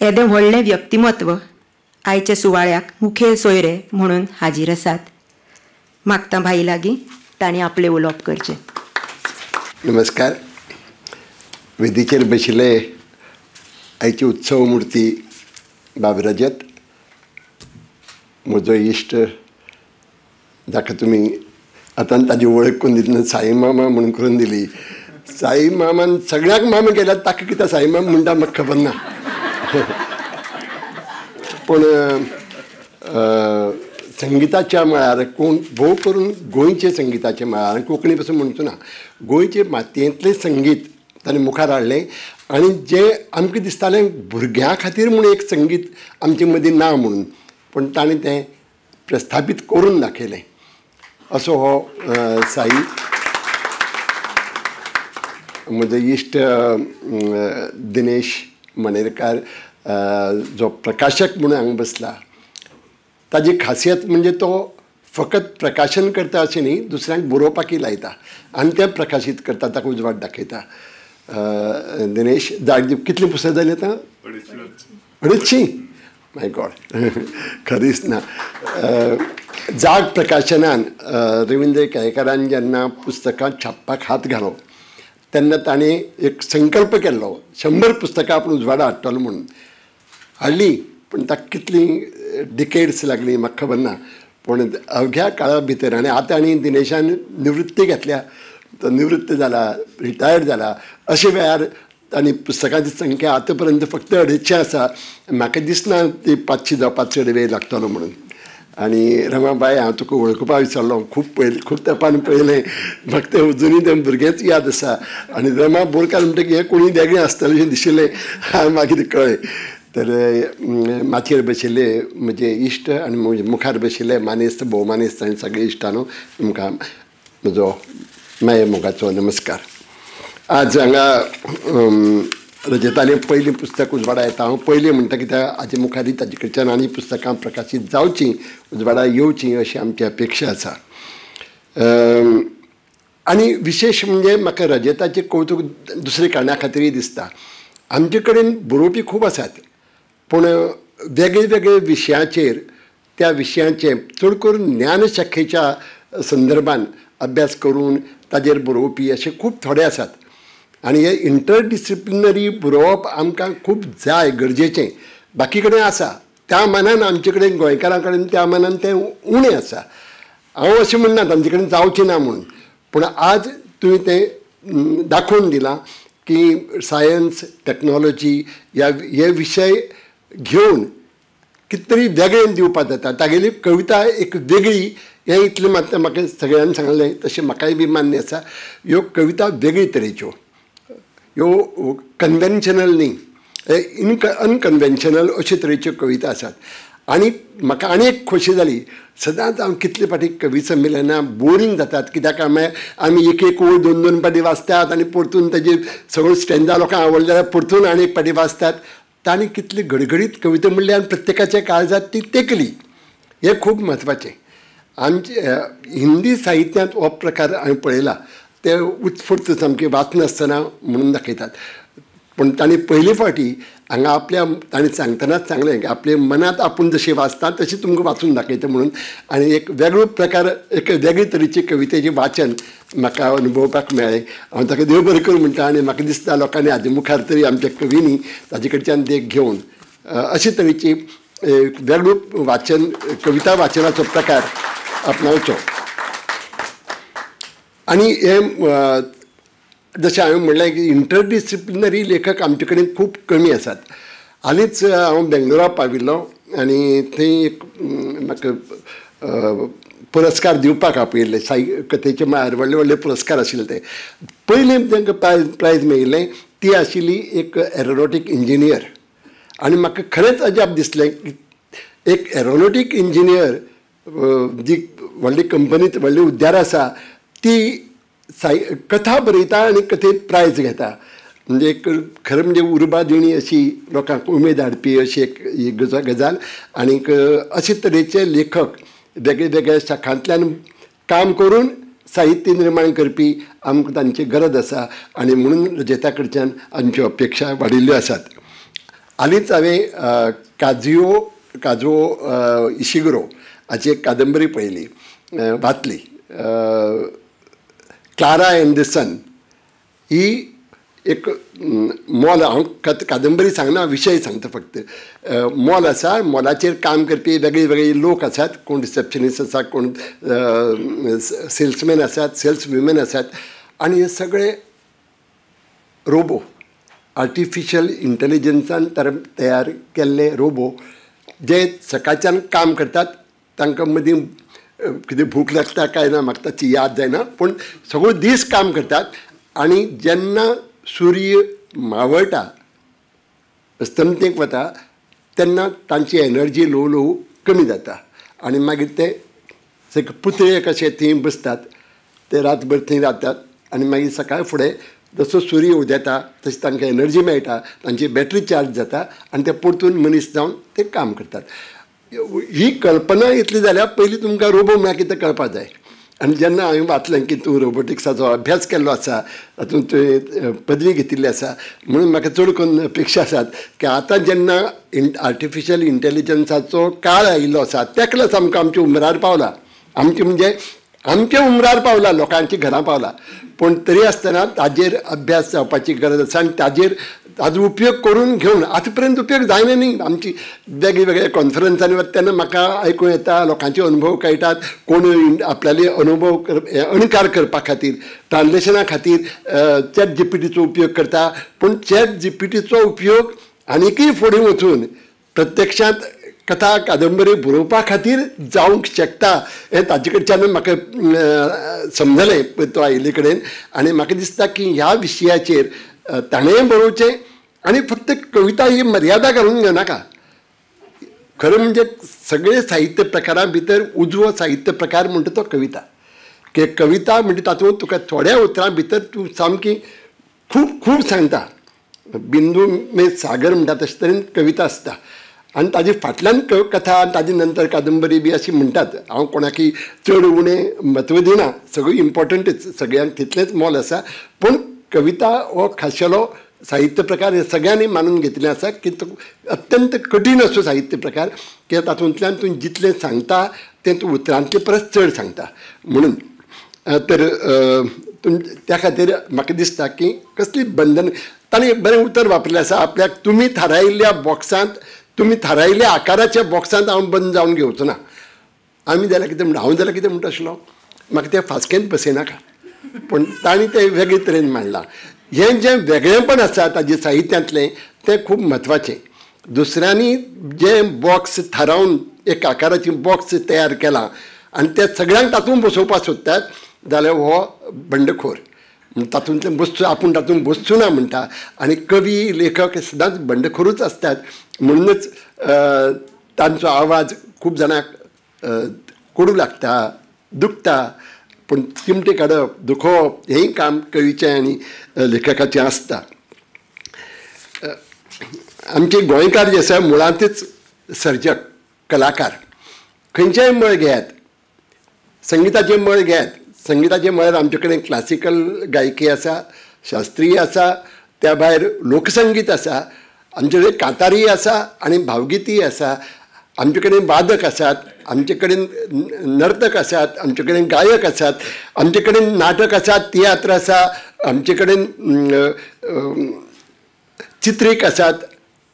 येदें व्हडलें व्यक्तिमत्व आयच्या सुवाळ्याक मुखेल सोयरे म्हणून हाजीर आसात. मागता भाई लागीं तांणी आपलें उलोवप करचें. नमस्कार. वेदीचेर बशिल्ले आयची उत्सव मूर्ती बाब रजत, म्हजो इश्ट, जाका तुमी आतां ताजी वळख करून दितना साई मामा म्हणून करून दिली. साई मामान सगळ्यांक मामा केल्यार ताका कित्याक साई मामा म्हणटा म्हाका खबर ना. पूण संगिताच्या मळार कोण भोव करून गोंयचे संगिताच्या मळार, कोंकणी पसून म्हणचो ना, गोंयचे मातयेंतलें संगीत ताणें मुखार हाडलें आनी जें आमकां दिसतालें भुरग्यां खातीर म्हूण एक संगीत आमचे मदीं ना म्हणून, पूण ताणें तें प्रस्थापीत करून दाखयलें. असो हो साई. म्हजो इश्ट दिनेश मणेरकार जो प्रकाशक म्हणून हांगा बसला, ताजी खासियत म्हणजे तो फकत प्रकाशन करता अशें न्ही, दुसऱ्यांक बरोवपाकय लायता आनी तें प्रकाशीत करता, ताका उजवाड दाखयता. दिनेश, कितलीं पुस्तकां जालीं आतां? 250. माय गॉड, खरीच ना. जाग प्रकाशनान रविंद्र केळेकारान जेन्ना पुस्तकां छापपाक हात घालो तेन्ना ताणें एक संकल्प केल्लो, 100 पुस्तकां आपूण उजवाडा हाडटलो म्हणून. हाडली, पूण ताका कितलीं डिकेड्स लागली म्हाका खबर ना, पूण अवघ्या काळा भितर. आनी आतां आनी दिनेशान निवृत्ती घेतल्या, तो निवृत्त जाला, रिटायर्ड जाला. अशे वेळार आनी पुस्तकांची संख्या आतां पर्यंत फक्त 250 आसा. म्हाका दिसना ती 500 जावपाक चड वेळ लागतलो म्हणून. आनी रमाबाय, हांव तुका वळखुपाक विसरलो, खूब पयलें, खूब तेंपान पळयलें, म्हाका तें अजुनूय तें भुरगेंच याद आसा. आनी रमा बोरकार म्हणटकीर हें कोणूय वेगळें आसतलें अशें दिशिल्लें, हांवें मागीर कळ्ळें. तर माचयेर बशिल्ले म्हजे इश्ट आनी म्हजे मुखार बशिल्ले मानेस्त, भोवमानेस्त आनी सगळे इश्टांनो, तुमकां म्हजो माये मोगाचो नमस्कार. आज हांगा रजतालें पयलें पुस्तक उजवाडा येता. हांव पयलें म्हणटा कित्याक हाजे मुखारय ताजे कडच्यान आनी पुस्तकां प्रकाशीत जावचीं, उजवाडा येवचीं अशी आमची अपेक्षा आसा. आनी विशेश म्हणजे म्हाका रजताचें कौतूक दुसरे कारणा खातीरय दिसता. आमचे कडेन बरोवपी खूब आसात, पूण वेगळे वेगळे विशयाचेर त्या विशयांचे चड करून ज्ञानशाखेच्या संदर्भान अभ्यास करून ताजेर बरोवपी अशे खूब थोडे आसात. आनी हे इंटरडिसिप्लिनरी बरोवप आमकां खूब जाय, गरजेचें. बाकी कडेन आसा त्या मानान आमचे कडेन, गोंयकारां कडेन त्या मानान तें उणें आसा. हांव अशें म्हणना तांचे कडेन जावचें ना म्हणून, पूण आज तुवें तें दाखोवन दिलां की सायन्स, टॅक्नोलॉजी ह्या हे विशय घेवन कितें तरी वेगळें दिवपाक जाता. तागेली कविता एक वेगळी हें इतलें मात म्हाका सगळ्यांनी सांगलें, तशें म्हाकाय बी मान्य आसा. ह्यो कविता वेगळे तरेच्यो, ह्यो कन्वेन्शनल न्ही, अनकन्वेन्शनल अशे तरेच्यो कविता आसात. आनी म्हाका आनी एक खोशी जाली, सदांच हांव कितले फावटी कवी संमेलनां बोरींग जातात, कित्याक आमी एक एक ओळ दोन दोन फावटी वाचतात आनी परतून ताजे सगळ्यो स्टँजा लोकांक आवडले जाल्यार परतून आनी एक फावटी वाचतात. तांणी कितली घडघडीत कविता म्हणली आनी प्रत्येकाच्या काळजांत ती तेंकली, हें खूब म्हत्वाचें. आमचे हिंदी साहित्यांत हो प्रकार हांवें पळयला, ते उत्स्फूर्त सामके वाचनासतना म्हणून दाखयतात. पूण तांणी पयले फावटी हांगा आपल्या तांणी सांगतनाच सांगलें की आपल्या मनांत आपूण जशें वाचता तशें तुमकां वाचून दाखयता म्हणून. आनी एक वेगळो प्रकार, एक वेगळे तरेची कवितेचें वाचन म्हाका अनुभवपाक मेळ्ळें. हांव ताका देव बरें करूं म्हणटा. आनी म्हाका दिसता लोकांनी हाजे मुखार तरी आमच्या कवींनी ताजे कडच्यान देख घेवन अशे तरेची एक वेगळो वाचन, कविता वाचनाचो प्रकार आपणावचो. आनी हें जशें हांवें म्हणलें की इंटरडिसिप्लिनरी लेखक आमचे कडेन खूब कमी आसात. हालींच हांव बेंगलोरा पाविल्लो आनी थंय एक म्हाका पुरस्कार दिवपाक आपयिल्ले, कथेचे म्हळ्यार व्हडले व्हडले पुरस्कार आशिल्ले. ते पयलें तांकां प्रायज मेळिल्लें ती आशिल्ली एक एरोनॉटीक इंजिनियर. आनी म्हाका खरेंच अजाप दिसलें की एक एरोनॉटीक इंजिनियर जी व्हडली कंपनीत व्हडली उद्यार आसा ती कथा बरयता आनी कथेंत प्रायज घेता. म्हणजे एक खरें म्हणजे उर्बा दिणी अशी, लोकांक उमेद हाडपी अशी एक ही गजाल. आनीक अशे तरेचे लेखक वेगळे वेगळ्या शाखांतल्यान काम करून साहित्य निर्माण करपी आमकां तांची गरज आसा. आनी म्हणून रजयता कडच्यान आमच्यो अपेक्षा वाडिल्ल्यो आसात. हालींच हांवें काजुओ इशिगुरो हाची एक कादंबरी पळयली, वाचली, क्लारा एंड the सन. ही एक मॉल, हांव कादंबरी सांगना, विशय सांगता फक्त. मॉल आसा, मॉलाचेर काम करपी वेगळे वेगळे लोक आसात, कोण रिसेप्शनिस्ट आसा, कोण सेल्समॅन आसात, सेल्स वुमेन आसात. आनी हे सगळे रोबो, आर्टिफिशियल इंटेलिजन्सान तयार केल्ले रोबो जे सकाळच्यान काम करतात. तांकां मदीं कितें भूक लागता काय ना म्हाका ताची याद जायना, पूण सगळो दीस काम करतात. आनी जेन्ना सूर्य मावळटा, अस्तमतेक वता, तेन्ना तांची एनर्जी ल्हवू ल्हवू कमी जाता आनी मागीर ते पुतळे कशे थंय बसतात, ते रातभर थंय रावतात. आनी मागीर सकाळ फुडें जसो सूर्य उदेता तशी तांकां एनर्जी मेळटा, तांची बॅटरी चार्ज जाता आनी ते परतून मनीस जावन ते काम करतात. ही कल्पना इतली जाल्यार पयलीं तुमकां रोबो म्हळ्यार कितें कळपाक जाय. आनी जेन्ना हांवें वाचलें की तूं रोबोटिक्साचो अभ्यास केल्लो आसा, तातूंत तुवें पदवी घेतिल्ली आसा, म्हणून म्हाका चड करून अपेक्षा आसात की आतां जेन्ना आर्टिफिशियल इंटेलिजन्साचो काळ आयिल्लो आसा, तेका सामको आमच्या उमरार पावला, आमचे म्हणजे आमच्या उमरार पावला, लोकांच्या घरां पावला, पूण तरी आसतना ताजेर अभ्यास जावपाची गरज आसा. आनी ताजेर ताजो उपयोग करून घेवन आतां पर्यंत उपयोग जायना न्ही. आमची वेगळे वेगळे कॉन्फरन्सांनी वता तेन्ना म्हाका आयकूं येता, लोकांचे अनुभव कळटात, कोण आपल्याले अनुभव अणकार करपा खातीर, ट्रान्सलेशना खातीर चॅट जीपीटीचो उपयोग करता. पूण चॅट जीपीटीचो उपयोग आनीकय फुडें वचून प्रत्यक्षांत कथा कादंबरी बरोवपा खातीर जावंक शकता हें ताजे कडच्यान म्हाका समजलें तो आयिल्ले कडेन. आनी म्हाका दिसता की ह्या विशयाचेर ताणें बरोवचें आनी फक्त कविता ही मर्यादा घालून घेवनाका. खरें म्हणजे सगळे साहित्य प्रकारां भितर उजवो साहित्य प्रकार म्हणटा तो कविता. की कविता म्हणजे तातूंत तुका थोड्या उतरां भितर तूं सामकी खूब खूब सांगता, बिंदू में सागर म्हणटा तशे तरेन कविता आसता. आनी ताजे फाटल्यान कथा, ताजे नंतर कादंबरी बी अशी म्हणटात. हांव कोणाकय चड उणें म्हत्व दिना, सगळी इम्पॉर्टंटच, सगळ्यांक तितलेंच मोल आसा. पूण कविता हो खाशेलो साहित्य प्रकार हे सगळ्यांनी मानून घेतिल्लें आसा की तो अत्यंत कठीण असो साहित्य प्रकार की तातूंतल्यान तूं जितलें सांगता तें तूं उतरांतले परस चड सांगता. म्हणून तर त्या खातीर म्हाका दिसता की कसली बंधन, ताणें एक बरें उतर वापरिल्लें आसा, आपल्याक तुमी थारायिल्ल्या बॉक्सांत, तुमी थारायिल्ल्या आकाराच्या बॉक्सांत हांव बंद जावन घेवचो ना. आमी जाल्यार कितें म्हणटा, हांव जाल्यार कितें म्हणटा आशिल्लो, म्हाका त्या फास्केंत बसयनाका, पूण तांणी तें वेगळे तरेन मांडलां. हें जें वेगळेंपण आसा ताजें साहित्यांतलें तें खूब म्हत्वाचें. दुसऱ्यांनी जें बॉक्स थारावन एक आकाराचें बॉक्स तयार केलां आनी ते सगळ्यांक तातूंत बसोवपाक सोदतात जाल्यार हो बंडखोर तातूंतलें बसचो, आपूण तातूंत बसचो ना म्हणटा. आनी कवी लेखक सदांच बंडखोरूच आसतात, म्हणूनच तांचो आवाज खूब जाणांक कोडू लागता, दुखता. पूण चिमटे काडप, दुखोवप हेंय काम कवीचें आनी लेखकाचें आसता. आमचे गोंयकार जे आसा मुळांतच सर्जक, कलाकार. खंयचेंय मळ घेयात, संगिताचें मळ घेयात, संगिताचें मळार आमचे कडेन क्लासिकल गायकी आसा, शास्त्रीय आसा, त्या भायर लोकसंगीत आसा, आमचे कडेन कांतारी आसा आनी भावगितीय आसा, आमचे कडेन वादक आसात, आमचे कडेन नर्तक आसात, आमचे कडेन गायक आसात, आमचे कडेन नाटक आसा, तियात्र आसा, आमचे कडेन चित्रीक आसात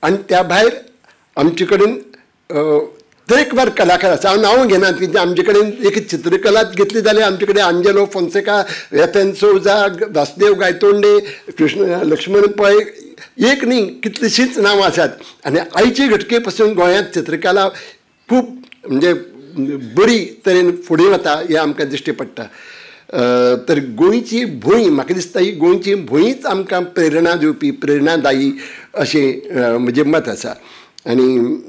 आनी त्या भायर आमचे कडेन तरेकवार कलाकार आसा. हांव नांव घेना, कित्याक आमचे कडेन एक चित्रकलाच घेतली जाल्यार आमचे कडेन आंजेलो फोन्सेका, एफ.एन. सोजा, वासुदेव गायतोंडे, कृष्ण लक्ष्मण पै, एक न्ही कितलींशींच नांवां आसात. आनी आयचे घटके पासून गोंयांत चित्रकला खूब म्हणजे बरी तरेन फुडें वता हें आमकां दिश्टी पडटा. तर गोंयची भूंय, म्हाका दिसता ही गोंयची भूंयच आमकां प्रेरणा दिवपी, प्रेरणादायी अशें म्हजें मत आसा. आनी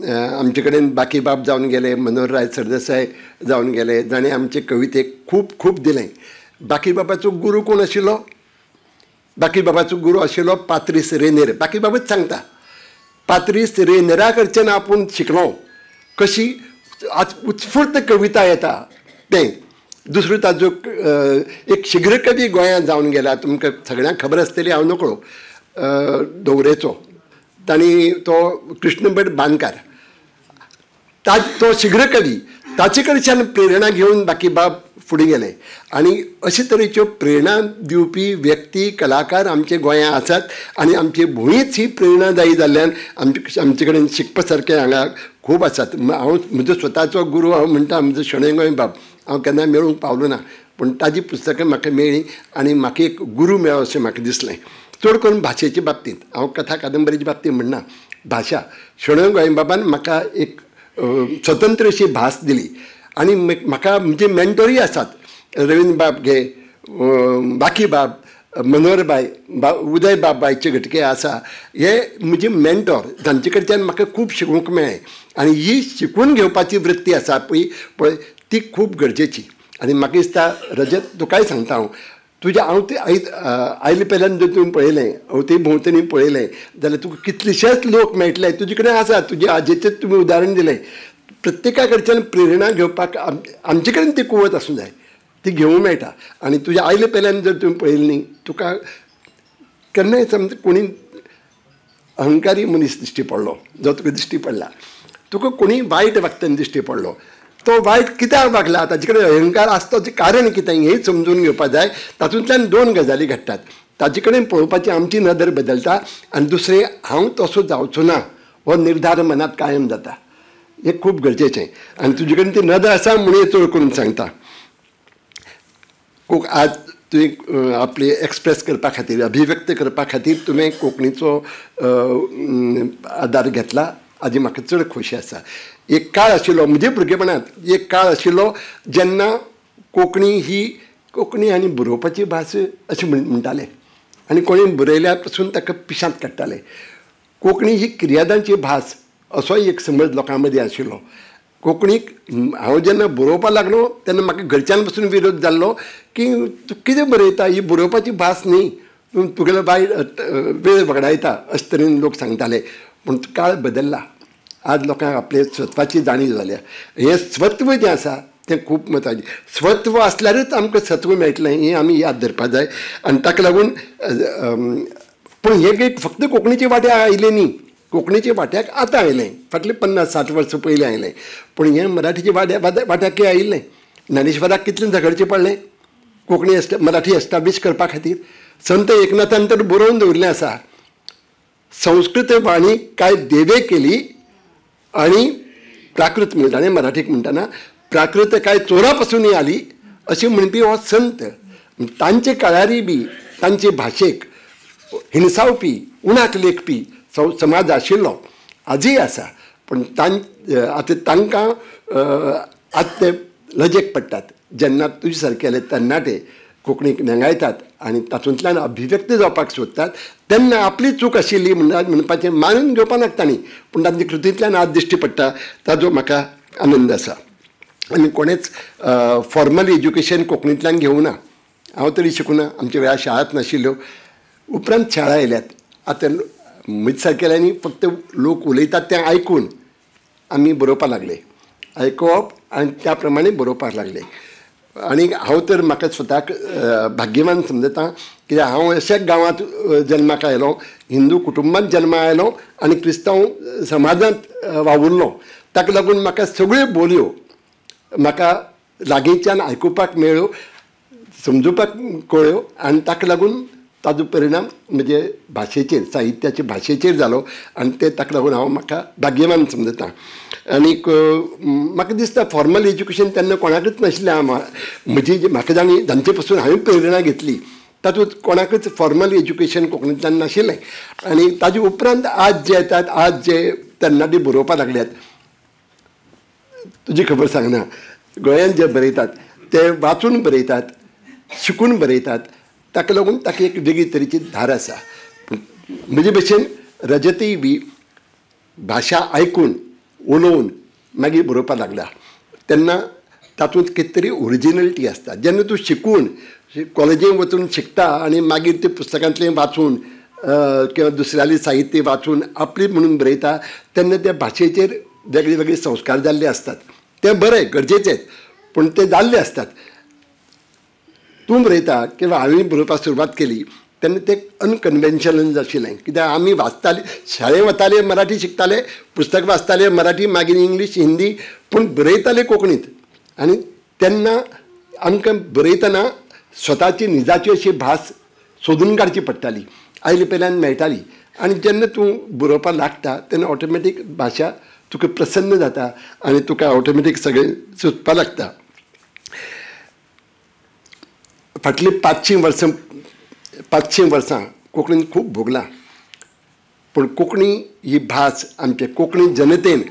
आमचे कडेन बाकीबाब जावन गेले, मनोहरराय सरदेसाय जावन गेले, जाणें आमचे कवितेक खूब खूब दिलें. बाकीबाबाचो गुरू कोण आशिल्लो? बाकीबाबाचो गुरू आशिल्लो पात्रीस रेनेर. बाकीबाबूच सांगता, पात्रीस रेनेरा कडच्यान आपूण शिकलो कशी आज उत्स्फूर्त कविता येता तें. दुसरो ताजो एक शीघ्रकवी गोंयांत जावन गेला, तुमकां सगळ्यांक खबर आसतली, हांव नकळो, दवरेचो, तांणी तो कृष्णभट बांदकार, तो शीघ्रकवी, ताचे कडच्यान प्रेरणा घेवन बाकीबाब फुडें गेले. आनी अशे तरेच्यो प्रेरणा दिवपी व्यक्ती, कलाकार आमचे गोंयांत आसात आनी आमची भुंयच ही प्रेरणादायी जाल्ल्यान आमचे कडेन शिकपा सारकें हांगा खूब आसात. हांव म्हजो स्वताचो गुरू हांव म्हणटा म्हजो शणै गोंयबाब, हांव केन्ना मेळूंक पावलो ना, पूण ताजी पुस्तकां म्हाका मेळ्ळीं आनी म्हाका एक गुरू मेळ्ळो अशें म्हाका दिसलें. चड करून भाशेचे बाबतींत, हांव कथा कादंबरीच्या बाबतींत म्हणना, भाशा शणै गोंयबाबान म्हाका एक स्वतंत्र अशी भास दिली. आनी म्हाका म्हजे मेंटोरूय आसात, रवीन्द्रबाब घे, बाकीबाब, मनोहरबाय, उदयबाब बायचे घटके आसा, हे म्हजे मेंटोर, जांचे कडच्यान म्हाका खूब शिकूंक मेळ्ळें. आनी ही शिकून घेवपाची वृत्ती आसा पळय ती खूब गरजेची. आनी म्हाका दिसता रजत, तुकाय सांगता हांव, तुज्या हांव ते आयले पेल्यान जर तुवें पळयलें, अवती भोंवतणी पळयलें जाल्यार तुका कितलेशेच लोक मेळटले तुजे कडेन आसा. तुज्या आजेचें तुमी उदाहरण दिलें, प्रत्येका कडच्यान प्रेरणा घेवपाक आमचे कडेन ती कुवत आसूं जाय, ती घेवंक मेळटा. आनी तुज्या आयले पेल्यान जर तुवें पळयलें न्ही, तुका केन्नाय समज कोणी अहंकारी मनीस दिश्टी पडलो, जो तुका दिश्टी पडला, तुका कोणी वायट वागतना दिश्टी पडलो, तो वायट कित्याक वागला, ताजे कडेन अहंकार आसता ताचें कारण कितें हें समजून घेवपाक जाय. तातूंतल्यान दोन गजाली घडटात, ताजे कडेन पळोवपाची आमची नदर बदलता आनी दुसरें हांव तसो जावचो ना हो निर्धार मनांत कायम जाता. हें खूब गरजेचें. आनी तुजे कडेन ती नदर आसा म्हणून चड करून सांगता. आज तुवें आपली एक्सप्रेस करपा खातीर, अभिव्यक्त करपा खातीर तुवें कोंकणीचो आदार घेतला, आजी म्हाका चड खोशी आसा. एक काळ आशिल्लो म्हजे भुरगेपणांत, एक काळ आशिल्लो जेन्ना कोंकणी ही कोंकणी आनी बरोवपाची भास अशें म्हणटाले आनी कोणी बरयल्यार पसून ताका पिशांत काडटाले. कोंकणी ही क्रियादांची भास असोय एक समज लोकां मदीं आशिल्लो. कोंकणीक हांव जेन्ना बरोवपाक लागलो तेन्ना म्हाका घरच्यान पसून विरोध जाल्लो की तूं कितें बरयता, ही बरोवपाची भास न्ही, तूं तुगेलो वायट वेळ वगडायता अशे तरेन लोक सांगताले. पूण काळ बदल्ला, आज लोकांक आपले स्वत्वाची जाणीव जाल्या. हें स्वत्व जें आसा तें खूब म्हत्वाचें. स्वत्व आसल्यारूच आमकां सत्व मेळटलें हें आमी याद धरपाक जाय. आनी ताका लागून पूण हें फक्त कोंकणीचे वांट्याक आयलें न्ही, कोंकणीचे वांट्याक आतां आयलें, फाटले 50-60 वर्सां पयलीं आयलें, पूण हें मराठीचे वांट्याकय आयिल्लें. ज्ञानेश्वराक कितलें झगडचें पडलें कोंकणी मराठी एस्टाब्लीश करपा खातीर. संत एकनाथान तर बरोवन दवरिल्लें आसा, संस्कृत वाणी काय देवे केली आनी प्राकृत म्हणटाना, मराठीक म्हणटाना प्राकृत काय चोरा पासूनय आली अशें म्हणपी हो संत. तांचे काळारी बी तांचे भाशेक हिणसावपी, उणाक लेखपी समाज आशिल्लो, आजूय आसा. पूण आतां तांकां आतां ते लजेक पडटात जेन्ना तुजे सारकेले तरणाटे कोंकणीक नेंगायतात आनी तातूंतल्यान अभिव्यक्त जावपाक सोदतात तेन्ना आपली चूक आशिल्ली म्हणपाचें मानून घेवपाक नाका तांणी, पूण तांचे कृतींतल्यान आज दिश्टी पडटा. ताजो म्हाका आनंद आसा. आनी कोणेच फॉर्मल एज्युकेशन कोंकणींतल्यान घेवना, हांव तरी शिकूना, आमच्या वेळार शाळाच नाशिल्ल्यो. उपरांत शाळा आयल्यात. आतां म्हजे सारकेल्यांनी फक्त लोक उलयतात तें आयकून आमी बरोवपाक लागले, आयकुवप आनी त्या प्रमाणे बरोवपाक लागले. आनी हांव तर म्हाका स्वताक भाग्यवान समजता कित्याक हांव अशा गांवांत जल्माक आयलो, हिंदू कुटुंबांत जल्माक आयलो आनी क्रिस्तांव समाजांत वावुरलो. ताका लागून म्हाका सगळ्यो बोलयो म्हाका लागींच्यान आयकुपाक मेळ्ळ्यो, समजुपाक कळ्ळ्यो आनी ताका लागून ताजो परिणाम म्हजे भाशेचेर, साहित्याचे भाशेचेर जालो आनी ते ताका लागून हांव म्हाका भाग्यवान समजता. आनीक म्हाका दिसता फॉर्मल एज्युकेशन तेन्ना कोणाकूच नाशिल्लें. म्हजी म्हाका जाणी जांचे पसून हांवें प्रेरणा घेतली तातूंत कोणाकूच फॉर्मल एज्युकेशन कोंकणींतल्यान नाशिल्लें. आनी ताजे उपरांत आज जे येतात, आज जे तरणाटे बरोवपाक लागल्यात, तुजी खबर सांगना, गोंयांत जे बरयतात ते वाचून बरयतात, शिकून बरयतात, ताका लागून ताका एक वेगळी तरेची धार आसा. म्हजे भशेन रजतय बी भाशा आयकून उलोवन मागीर बरोवपाक लागला तेन्ना तातूंत कितें तरी ओरिजिनलिटी आसता. जेन्ना तूं शिकून कॉलेजीन वचून शिकता आनी मागीर ते पुस्तकांतलें वाचून किंवा दुसऱ्यालें साहित्य वाचून आपली म्हणून बरयता तेन्ना त्या भाशेचेर वेगळे वेगळे संस्कार जाल्ले आसतात. ते बरें गरजेचेच, पूण ते जाल्ले आसतात. तूं बरयता किंवा हांवें बरोवपाक सुरवात केली तेन्ना तें अनकन्वेन्शनल आशिल्लें, कित्याक आमी वाचताले, शाळेंत वताले मराठी शिकताले, पुस्तक वाचताले मराठी, मागीर इंग्लीश, हिंदी, पूण बरयताले कोंकणींत. आनी तेन्ना आमकां बरयतना स्वताची निजाची अशी भास सोदून काडची पडटाली, आयले पेल्यान मेळटाली. आनी जेन्ना तूं बरोवपाक लागता तेन्ना ऑटोमॅटीक भाशा तुका प्रसन्न जाता आनी तुका ऑटोमॅटीक सगळें सुचपाक लागता. फाटलीं 500 वर्सां कोंकणीन खूब भोगलां, पूण कोंकणी ही भास आमचे कोंकणी जनतेन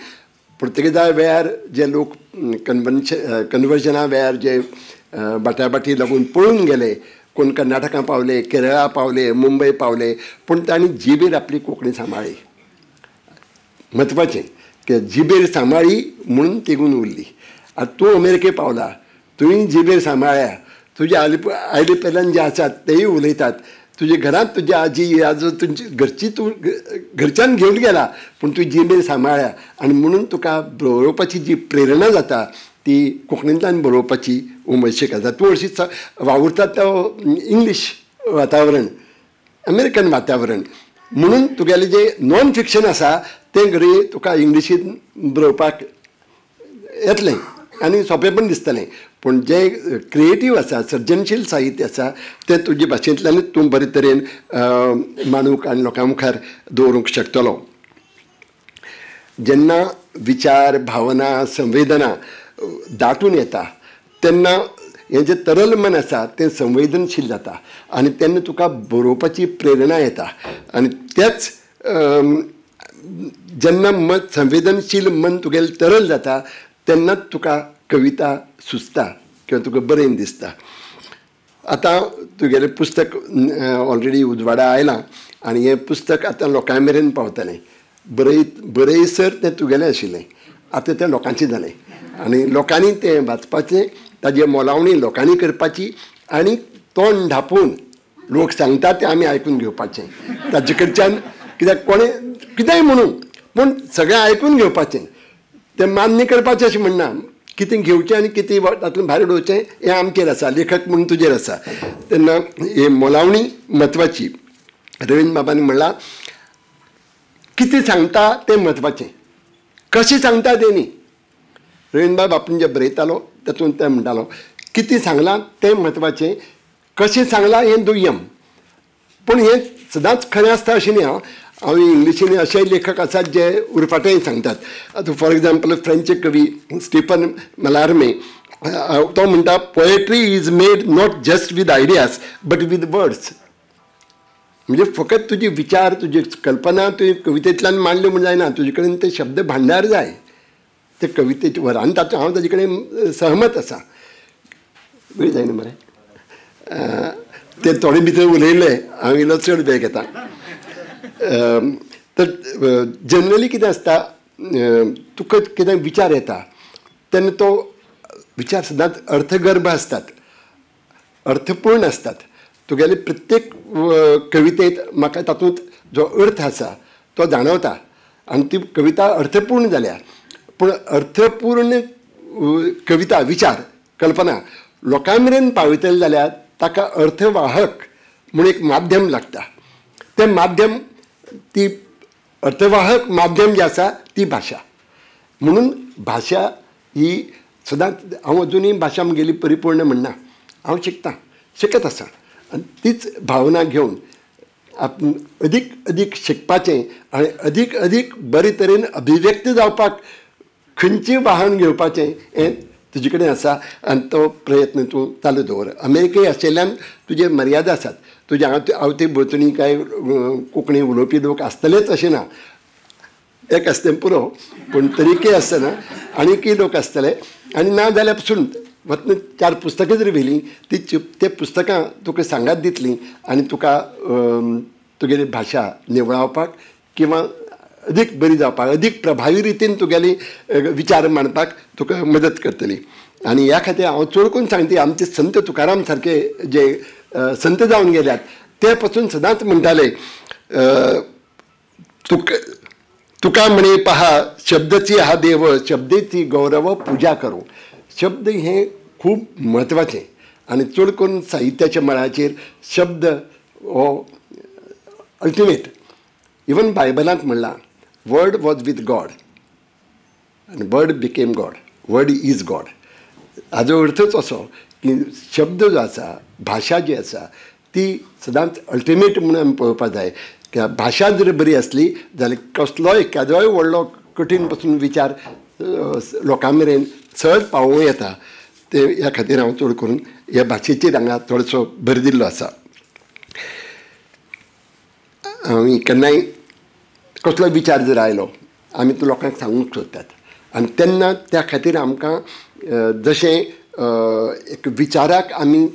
पुर्तुगेजा वेळार जे लोक कन्वर्जना वेळार जे बाटाबाटी लागून पळून गेले, कोण कर्नाटका पावले, केरळा पावले, मुंबय पावले, पूण तांणी जिबेर आपली कोंकणी सांबाळ्ळी. म्हत्वाचें की जिबेर सांबाळ्ळी म्हणून तिगून उरली. आतां तूं अमेरिके पावला, तुवें जिबेर सांबाळ्ळ्या, तुजे आयले पेल्यान जे आसात तेय उलयतात, तुजे घरांत तुजी आजी आजो तुमची घरची तूं घरच्यान घेवन गेला, पूण तुजी जिबेर सांबाळ्ळ्या आनी म्हणून तुका बरोवपाची जी प्रेरणा जाता ती कोंकणींतल्यान बरोवपाची उमळशीक आसा. तूं हरशीं वावुरता तो इंग्लीश वातावरण, अमेरिकन वातावरण, म्हणून तुगेलें जें नॉन फिक्शन आसा तें घडये तुका इंग्लिशींत बरोवपाक येतलें आनी सोंपें पण दिसतलें, पूण जें क्रिएटीव आसा, सर्जनशील साहित्य आसा तें तुजे भाशेंतल्यानूच तूं बरे तरेन मांडूंक आनी लोकां मुखार दवरूंक शकतलो. जेन्ना विचार, भावना, संवेदना दाटून येता तेन्ना हें जें तरल मन आसा तें संवेदनशील जाता आनी तेन्ना तुका बरोवपाची प्रेरणा येता. आनी तेच जेन्ना मन संवेदनशील मन तुगेलें तरल जाता तेन्नाच तुका कविता सुचता किंवा तुका बरें दिसता. आतां तुगेलें पुस्तक ऑलरेडी उजवाडा आयलां आनी हें पुस्तक आतां लोकां मेरेन पावतलें. बरयसर तें तुगेलें आशिल्लें, आतां तें लोकांचें जालें आनी लोकांनी तें वाचपाचें, ताजी मोलावणी लोकांनी करपाची आनी तोंड धांपून लोक सांगता तें आमी आयकून घेवपाचें ताजे कडच्यान, कित्याक कोणें कितेंय म्हणूं पूण सगळें आयकून घेवपाचें, तें मान्य करपाचें अशें म्हणना. कितें घेवचें आनी कितें तातूंत भायर उडोवचें हें आमचेर आसा, लेखक म्हणून तुजेर आसा. तेन्ना ही मोलावणी म्हत्वाची. रवीन्द्र बाबान म्हणलां कितें सांगता तें म्हत्वाचें, कशें सांगता तें न्ही. रवीन्द्रबाब आपूण जें बरयतालो तातूंत तें म्हणटालो कितें सांगलां तें म्हत्वाचें, कशें सांगलां हें दुय्यम. पूण हें सदांच खरें आसता अशें न्ही. हांव इंग्लिशीन अशेय लेखक आसात जे उरफाटेय सांगतात. आतां फॉर एग्जाम्पल फ्रेंच कवी स्टीफन मलार्मे तो म्हणटा poetry is made not just with ideas but with words. म्हणजे फकत तुजी विचार, तुजी कल्पना तुवें कवितेंतल्यान मांडल्यो म्हूण जायना, तुजे कडेन ते शब्द भांडार जाय ते कवितेचे वर. आनी तातूंत हांव ताजे कडेन सहमत आसा. वेळ जायना मरे, ते थोडे भितर उलयले, हांव इल्लो चड वेळ घेता. तर जनरली कितें आसता, तुका कितें विचार येता तेन्ना तो विचार सदांच अर्थगर्भ आसतात, अर्थपूर्ण आसतात. तुगेले प्रत्येक कवितेंत म्हाका तातूंत जो अर्थ आसा तो जाणवता आनी ती कविता अर्थपूर्ण जाल्या. पूण अर्थपूर्ण कविता, विचार, कल्पना लोकां मेरेन पावयतले जाल्यार ताका अर्थवाहक म्हूण एक माध्यम लागता. तें माध्यम, ती अर्थवाहक माध्यम जें आसा ती भाशा. म्हणून भाशा ही सदांच, हांव अजुनूय भाशा म्हगेली परिपूर्ण म्हणना, हांव शिकतां, शिकत आसा. आनी तीच भावना घेवन आपूण अदीक अदीक शिकपाचें आनी अदीक अदीक बरे तरेन अभिव्यक्त जावपाक खंयचें वाहन घेवपाचें हें तुजे कडेन आसा आनी तो प्रयत्न तूं चालू दवर. अमेरिके आशिल्ल्यान तुजे मर्यादा आसात, तुज्या आवती भोंवतणी कांय कोंकणी उलोवपी लोक आसतलेच अशें ना, एक आसलें पुरो, पूण तरीकय आसतना आनीकय लोक आसतले. आनी ना जाल्यार पसून वतना 4 पुस्तकां जर व्हेलीं ती ते पुस्तकां तुका सांगात दितलीं आनी तुका तुगेली भाशा निवळावपाक किंवां अदीक बरी जावपाक, अदीक प्रभावी रितीन तुगेली विचार मांडपाक तुका मदत करतली. आनी ह्या खातीर हांव चड करून सांगता, आमचे संत तुकाराम सारके जे संत जावन गेल्यात ते पसून सदांच म्हणटाले, तुका म्हणे पहा शब्दची हा देव, शब्देची गौरव पुजा करूं. शब्द हें खूब म्हत्वाचें आनी चड करून साहित्याच्या मळाचेर शब्द हो अल्टिमेट. इवन बायबलांत म्हणलां, वर्ड वॉज वीथ गॉड आनी word became God, word is God. हाजो अर्थच असो की शब्द जो आसा, भाशा जी आसा ती सदांच अल्टिमेट म्हणून आमी पळोवपाक जाय. कित्याक भाशा जर बरी आसली जाल्यार कसलोय केदोय व्हडलो कठीण पसून विचार लोकां मेरेन सहज पावोवं येता. ते ह्या खातीर हांव चड करून ह्या भाशेचेर हांगा थोडोसो भर दिल्लो आसा. आमी केन्नाय कसलो विचार जर आयलो आमी तो लोकांक सांगूंक सोदतात आनी तेन्ना त्या खातीर आमकां जशें एक विचाराक आमी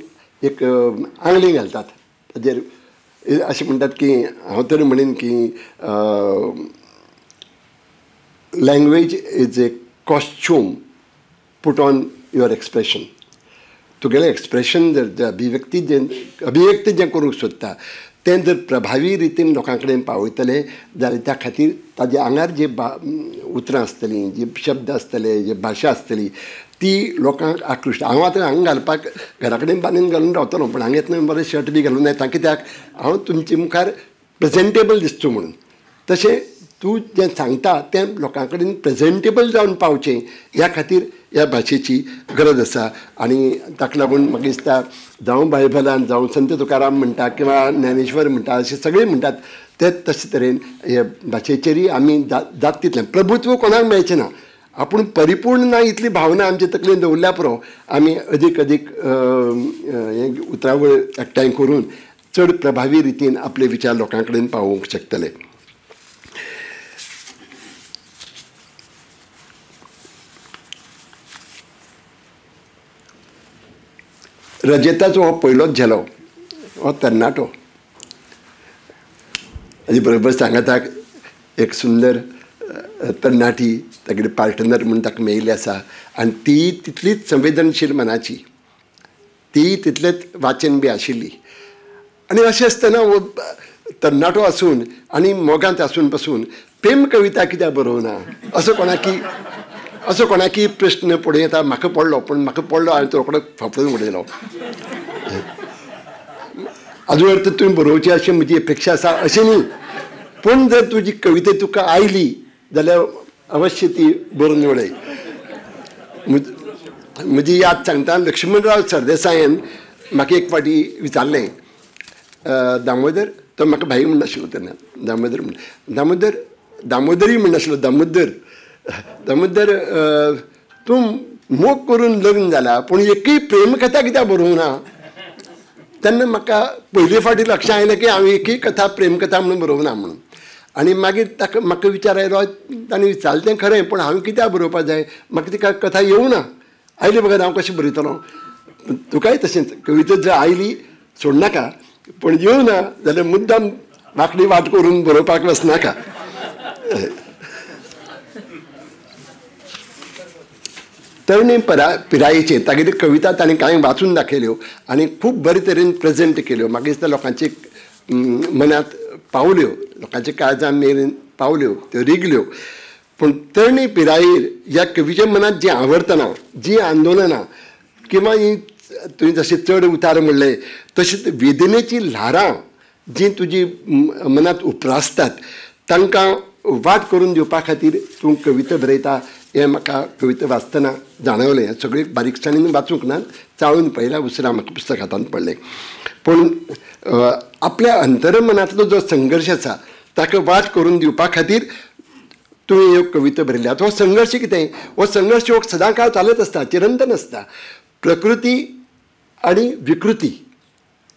एक आंगली घालतात ताजेर, अशें म्हणटात की हांव तर म्हणीन की language is a costume put on your expression. तुगेलें एक्सप्रेशन जर अभिव्यक्ती जें अभिव्यक्ती जें करूंक सोदता तें जर प्रभावी रितीन लोकां कडेन पावयतले जाल्यार त्या खातीर ताज्या आंगार जे उतरां आसतलीं, जे शब्द आसतले, जे भाशा आसतली ती लोकांक आकृश्ट. हांव आतां हांगा घालपाक घरा कडेन बांदून घालून रावतलो, पूण हांगा येतना बरें शर्ट बी घालून येता कित्याक हांव तुमचे मुखार प्रेजेंटेबल दिसचो म्हणून. तशें तूं जें सांगता तें लोकां कडेन प्रेजेंटेबल जावन पावचें ह्या खातीर ह्या भाशेची गरज आसा. आनी ताका लागून म्हाका दिसता जावं बायबलान, जावं संत तुकाराम म्हणटा किंवां ज्ञानेश्वर म्हणटा, अशें सगळें म्हणटात ते तशे तरेन हे भाशेचेरूय आमी जाता तितलें प्रभुत्व कोणाक मेळचें ना, आपूण परिपूर्ण ना इतली भावना आमचे तकलेन दवरल्या पुरो आमी अदीक अदीक हें उतरावळ एकठांय करून चड प्रभावी रितीन आपले विचार लोकां कडेन पावोवंक शकतले. रजताचो हो पयलोच झेलो, हो तरणाटो आनी बरोबर सांगाताक एक सुंदर तरणाटी तागेली पार्टनर म्हूण ताका मेळिल्ली आसा आनी ती तितलीच संवेदनशील मनाची, ती तितलेंच वाचन बी आशिल्ली. आनी अशें आसतना हो तरणाटो आसून आनी मोगांत आसून पसून प्रेम कविता कित्याक बरोवना असो कोणाकी प्रश्न पडूं येता. म्हाका पडलो, पूण म्हाका पडलो हांवें तो रोकडो फाफडून उडयलो. आजू अर्थ तुवें बरोवची अशी म्हजी अपेक्षा आसा अशें न्ही, पूण जर तुजी कविता तुका आयली जाल्यार अवश्य ती बरोवन उडय. म्हजी याद सांगता, लक्ष्मणराव सरदेसायान म्हाका एक फावटी विचारलें, दामोदर, तो म्हाका भाई म्हण आशिल्लो तेन्ना, दामोदर म्हण, दामोदर दामोदरी म्हण आशिल्लो, दामोदर दामोदर तूं मोग करून लग्न जाला पूण एकूय प्रेमकथा कित्याक बरोवंक ना. तेन्ना म्हाका पयले फावटी लक्षांत आयलें की हांवें एकूय कथा प्रेमकथा म्हणून बरोवंक ना म्हणून. आनी मागीर ताका म्हाका विचार आयलो, ताणें विचारलें तें खरें, पूण हांवें कित्याक बरोवपाक जाय, म्हाका ती कथा येवना, आयली बगर हांव कशें बरयतलो. तुकाय तशेंच कविता जर आयली सोडनाका, पूण येवना जाल्यार मुद्दाम वांकडी वाट करून बरोवपाक वचनाका. तरणे पिरायेचेर तागेली कविता ताणें कांय वाचून दाखयल्यो आनी खूब बरे तरेन प्रेजेंट केल्यो. म्हाका दिसता लोकांचे मनांत पावल्यो, लोकांच्या काळजां मेरेन पावल्यो, त्यो रिगल्यो. पूण तरणे पिरायेर ह्या कवीच्या मनांत जीं आवर्तनां, जीं आंदोलनां किंवा ही तुवें जशें चड उतार म्हणलें तशेंच वेदनेचीं ल्हारां जीं तुजी मनांत उप्रासतात तांकां वाट करून दिवपा खातीर तूं कविता बरयता हें म्हाका कविता वाचतना जाणवलें. सगळें बारीकसाणेन वाचूंक ना, चाळून पळयल्या उसरां म्हाका पुस्तक हातांत पडलें. पूण आपल्या अंतरमनांतलो जो संघर्श आसा ताका वाट करून दिवपा खातीर तुवें ह्यो कविता बरयल्यात. हो संघर्श कितें, हो संघर्श हो सदांकाळ चालत आसता, चिरंतन आसता. प्रकृती आनी विकृती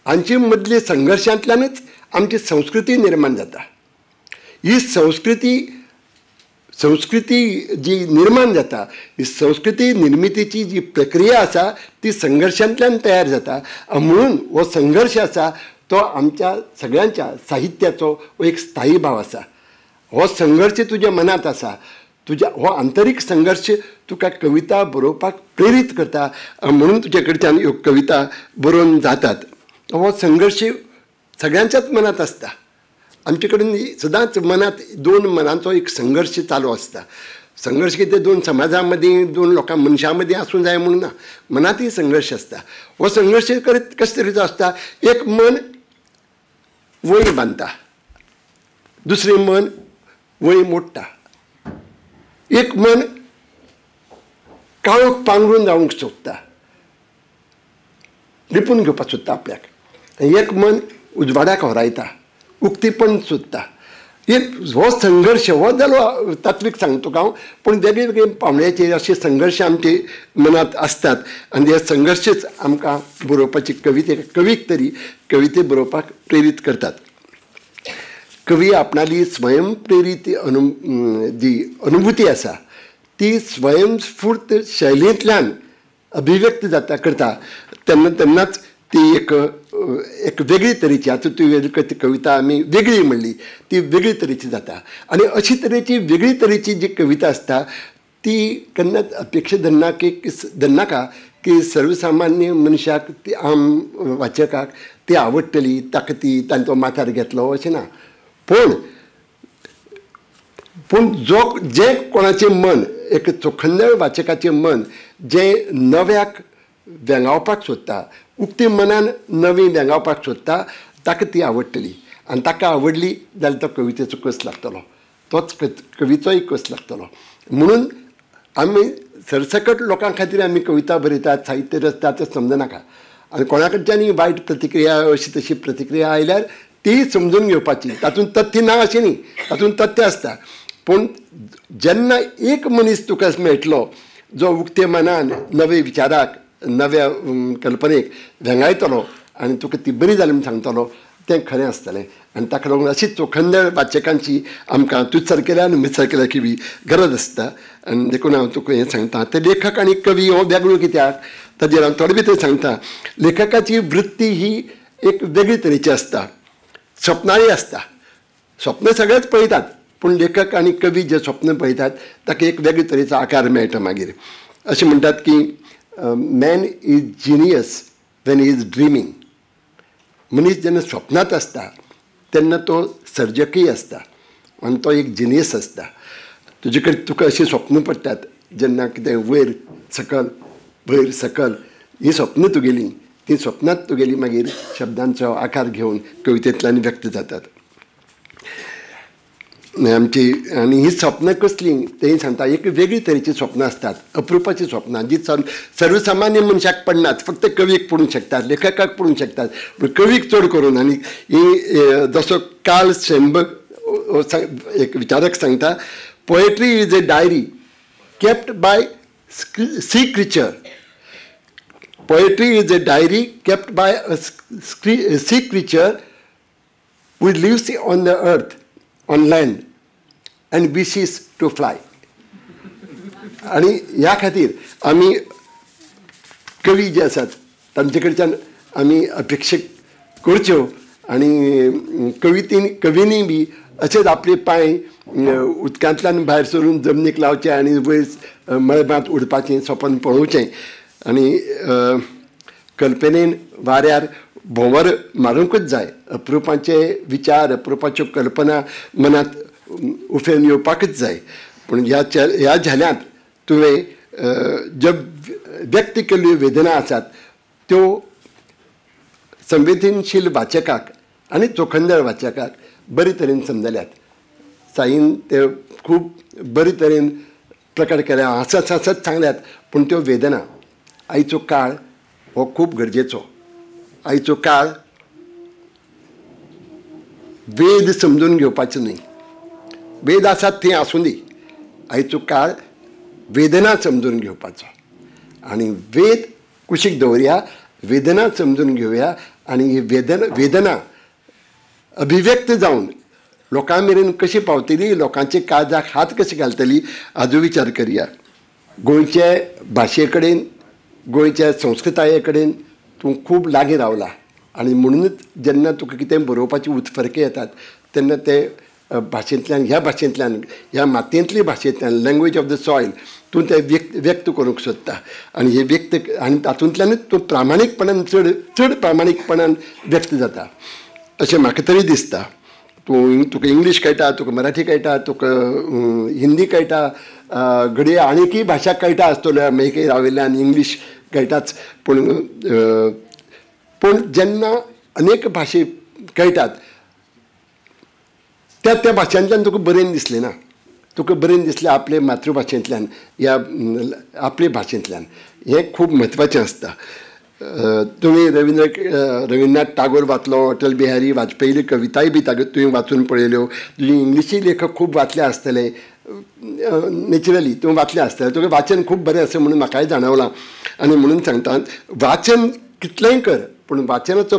हांचे मदले संघर्शांतल्यानच आमची संस्कृती निर्माण जाता. ही संस्कृती जी निर्माण जाता ही संस्कृती निर्मितीची जी प्रक्रिया आसा ती संघर्शांतल्यान तयार जाता. म्हणून हो संघर्श आसा तो आमच्या सगळ्यांच्या साहित्याचो एक स्थायी भाव आसा. हो संघर्श तुज्या मनांत आसा, तुज्या हो आंतरीक संघर्श तुका कविता बरोवपाक प्रेरीत करता, म्हणून तुजे कडच्यान ह्यो कविता बरोवन जातात. हो संघर्श सगळ्यांच्याच मनांत आसता. आमचे कडेन सदांच मनांत दोन मनांचो एक संघर्श चालू आसता. संघर्श कितें, दोन समाजा मदीं, दोन लोकां मनशां मदीं आसूं जाय म्हणून ना, मनांतय संघर्श आसता. हो संघर्श कशे तरेचो आसता, एक मन वळी बांदता, दुसरें मन वळी मोडटा, एक मन काळोख पांगरून रावंक सोदता, लिपून घेवपाक सोदता आपल्याक, एक मन उजवाडाक होरायता, उक्तीपण सोदता. एक हो संघर्श हो जालो तात्वीक सांगता तुका हांव, पूण वेगळे वेगळे पावंड्याचेर अशे संघर्श आमचे मनांत आसतात आनी हे संघर्शच आमकां बरोवपाची कविते, कवीक तरी कविते बरोवपाक प्रेरीत करतात. कवी आपणाली स्वयंप्रेरीत जी अनुभूती आसा ती स्वयंस्फूर्त शैलींतल्यान अभिव्यक्त जाता करता तेन्ना तेन्नाच ती एक एक वेगळी तरेची, आतां तुवें कविता आमी वेगळी म्हणली ती वेगळी तरेची जाता. आनी अशी तरेची वेगळी तरेची जी कविता आसता ती केन्नाच अपेक्षा धरनाका की सर्वसामान्य मनशाक ती आम वाचकाक ती आवडटली, ताका ती तांचो माथार घेतलो अशें ना. पूण पूण जो जें कोणाचें मन, एक चोखंदळ वाचकाचें मन जें नव्याक वेंगावपाक सोदता, उक्ते मनान नवी वेंगावपाक सोदता, ताका ती आवडटली. आनी ताका आवडली जाल्यार तो कवितेचो कस लागतलो, तोच कविचोय कस लागतलो. म्हणून आमी सरसकट लोकां खातीर आमी कविता बरयतात, साहित्य रचतात तें समजनाका. आनी कोणा कडच्यानूय वायट प्रतिक्रिया अशी तशी प्रतिक्रिया आयल्यार ती समजून घेवपाची, तातूंत तथ्य ना अशें न्ही, तातूंत तथ्य आसता. पूण जेन्ना एक मनीस तुका मेळटलो जो उक्ते मनान नवे विचाराक, नव्या कल्पनेक वेंगायतलो आनी तुका ती बरी जाली म्हूण सांगतलो, तें खरें आसतलें. आनी ताका लागून अशी चोखंदळ वाचकांची आमकां तुज सारकेल्या आनी म्हजे सारकेल्याची बी गरज आसता. आनी देखून हांव तुका हें सांगता, ते लेखक आनी कवी हो वेगळो कित्याक ताजेर हांव थोडे भितर सांगता. लेखकाची वृत्ती ही एक वेगळी तरेची आसता, स्वप्नाळी आसता. स्वप्न सगळेच पळयतात, पूण लेखक आनी कवी जे स्वप्न पळयतात ताका एक वेगळे तरेचो आकार मेळटा. मागीर अशें म्हणटात की man is genius when he is dreaming. मनीस जेन्ना स्वप्नांत आसता तेन्ना तो सर्जकय आसता आनी तो एक जिनियस आसता. तुजे कडेन तुका अशीं स्वप्न पडटात जेन्ना कितें वयर सकल वयर सकल हीं स्वप्नां तुगेलीं, तीं स्वप्नांत तुगेली मागीर शब्दांचो आकार घेवन कवितेंतल्यान व्यक्त जातात आमची. आनी हीं स्वप्नां कसलीं तेंय सांगता. एक वेगळी तरेचीं स्वप्नां आसतात, अप्रुपाचीं स्वप्नां जी सर्वसामान्य मनशाक पडनात, फक्त कवीक पडूंक शकतात, लेखकाक पडूंक शकतात, पूण कवीक चड करून. आनी ही जसो कार्ल शेनबर्ग एक विचारक सांगता, poetry is a diary kept by sea creature. Poetry is a diary kept by a sea creature who lives on the earth, on land, and wishes to fly. आनी ह्या खातीर आमी कवी जे आसात तांचे कडच्यान आमी अपेक्षा करच्यो आनी कवितेन कवींनी बी अशेंच आपले पांय उदकांतल्यान भायर सरून जमनीक लावचे आनी वयर मळबांत उडपाचें सपन पळोवचें आनी कल्पनेन वाऱ्यार भोंवर मारूंकूच जाय. अप्रुपाचे विचार, अप्रुपाच्यो कल्पना मनांत उफेवन येवपाकूच जाय. पूण ह्या झेल्यांत तुवें ज्यो व्यक्त केल्ल्यो वेदना आसात त्यो संवेदनशील वाचकाक आनी चोखंदळ वाचकाक बरे तरेन समजल्यात. साईन ते खूब बरे तरेन प्रकट केल्या, हांसत हांसत सांगल्यात, पूण त्यो वेदना आयचो काळ हो खूब गरजेचो. आयचो काळ वेद समजून घेवपाचो न्हय, वेद आसात थंय आसूं दी, आयचो काळ वेदना समजून घेवपाचो. आनी वेद कुशीक दवरया, वेदना समजून घेवया आनी ही वेदना अभिव्यक्त जावन लोकां मेरेन कशी पावतली, लोकांचे काळजाक हात कशे घालतली हाजो विचार करया. गोंयचे भाशे कडेन, गोंयच्या संस्कृताये कडेन तूं खूब लागीं रावला आनी म्हणूनच जेन्ना तुका कितें बरोवपाची उत्फर्के येतात तेन्ना ते भाशेंतल्यान, ह्या भाशेंतल्यान, ह्या मातयेंतली भाशेंतल्यान, लँग्वेज ऑफ the soil, तूं तें व्यक्त करूंक सोदता आनी हे व्यक्त आनी तातूंतल्यानूच तूं प्रामाणीकपणान, चड चड प्रामाणीकपणान व्यक्त जाता अशें म्हाका तरी दिसता. तूं तुका इंग्लीश कळटा, तुका मराठी कळटा, तुका हिंदी कळटा, घडये आनीकय भाशा कळटा आसतल्यो, अमेरिके राविल्ल्यान इंग्लीश कळटाच, पूण पूण जेन्ना अनेक भाशे कळटात त्या त्या भाशांतल्यान तुका बरयन दिसलें ना, तुका बरयन दिसलें आपले मातृभाशेंतल्यान या आपले भाशेंतल्यान, हें खूब म्हत्वाचें आसता. तुवें रविंद्रनाथ टागोर वाचलो, अटल बिहारी वाजपेयी कविताय बी तुवें वाचून पळयल्यो, तुजी इंग्लिशी लेखक खूब वाचले आसतले, नॅचरली तूं वाचले आसतले, तुगें वाचन खूब बरें आसा म्हणून म्हाकाय जाणवलां. आनी म्हणून सांगता, वाचन कितलेंय कर पूण वाचनाचो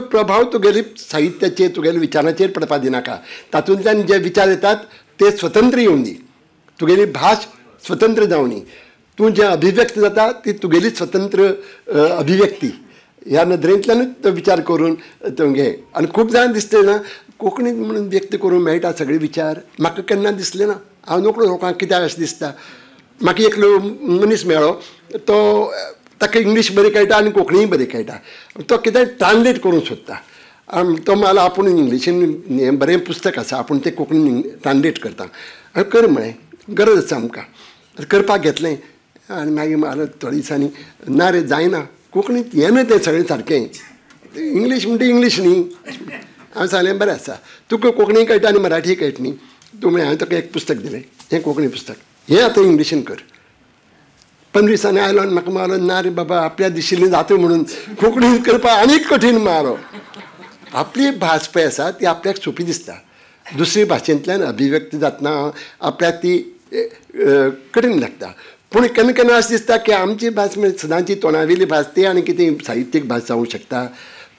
प्रभाव तुगेली साहित्याचेर, तुगेल्या विचारांचेर पडपा दिनाका. तातूंतल्यान जे विचार येतात ते स्वतंत्र येवंदी, तुगेली भास स्वतंत्र जावनी, तूं जें अभिव्यक्त जाता ती तुगेली स्वतंत्र अभिव्यक्ती ह्या नदरेंतल्यानूच तो विचार करून तूं घे. आनी खूब जाणां दिसलें ना कोंकणींत म्हणून व्यक्त करूंक मेळटा सगळे विचार, म्हाका केन्ना दिसलें ना. हांव नकळो लोकांक कित्याक अशें दिसता. म्हाका एकलो मनीस मेळ्ळो, तो ताका इंग्लीश बरी कळटा आनी कोंकणीय बरी कळटा, तो कितें ट्रान्सलेट करूंक सोदता. तो म्हाका आपूण इंग्लिशीन हें बरें पुस्तक आसा, आपूण तें कोंकणीन ट्रान्सलेट करता. हांवें कर म्हळें, गरज आसा आमकां, करपाक घेतलें. आनी मागीर म्हाका थोड्या दिसांनी ना रे जायना कोंकणींत येना तें सगळें सारकें, इंग्लीश म्हणटा इंग्लीश न्ही. हांवें सांगलें बरें आसा, तुका कोंकणी कळटा आनी मराठी कळटा न्ही, तूं म्हळें हांवें तुका एक पुस्तक दिलें, हें कोंकणी पुस्तक, हें आतां इंग्लिशीन कर. 15 दिसांनी आयलो आनी म्हाका मारलो, ना रे बाबा आपल्या दिशिल्लें जाता म्हणून कोंकणीन करपाक आनीक कठीण मारो. आपली भास पळय आसा ती आपल्याक सोंपी दिसता, दुसरी भाशेंतल्यान अभिव्यक्ती जातना आपल्याक ती कठीण लागता. पूण केन्ना केन्ना अशें दिसता की आमची भास म्हणजे सदांची तोंडावेली भास ती आनी कितें साहित्यीक भास जावंक शकता,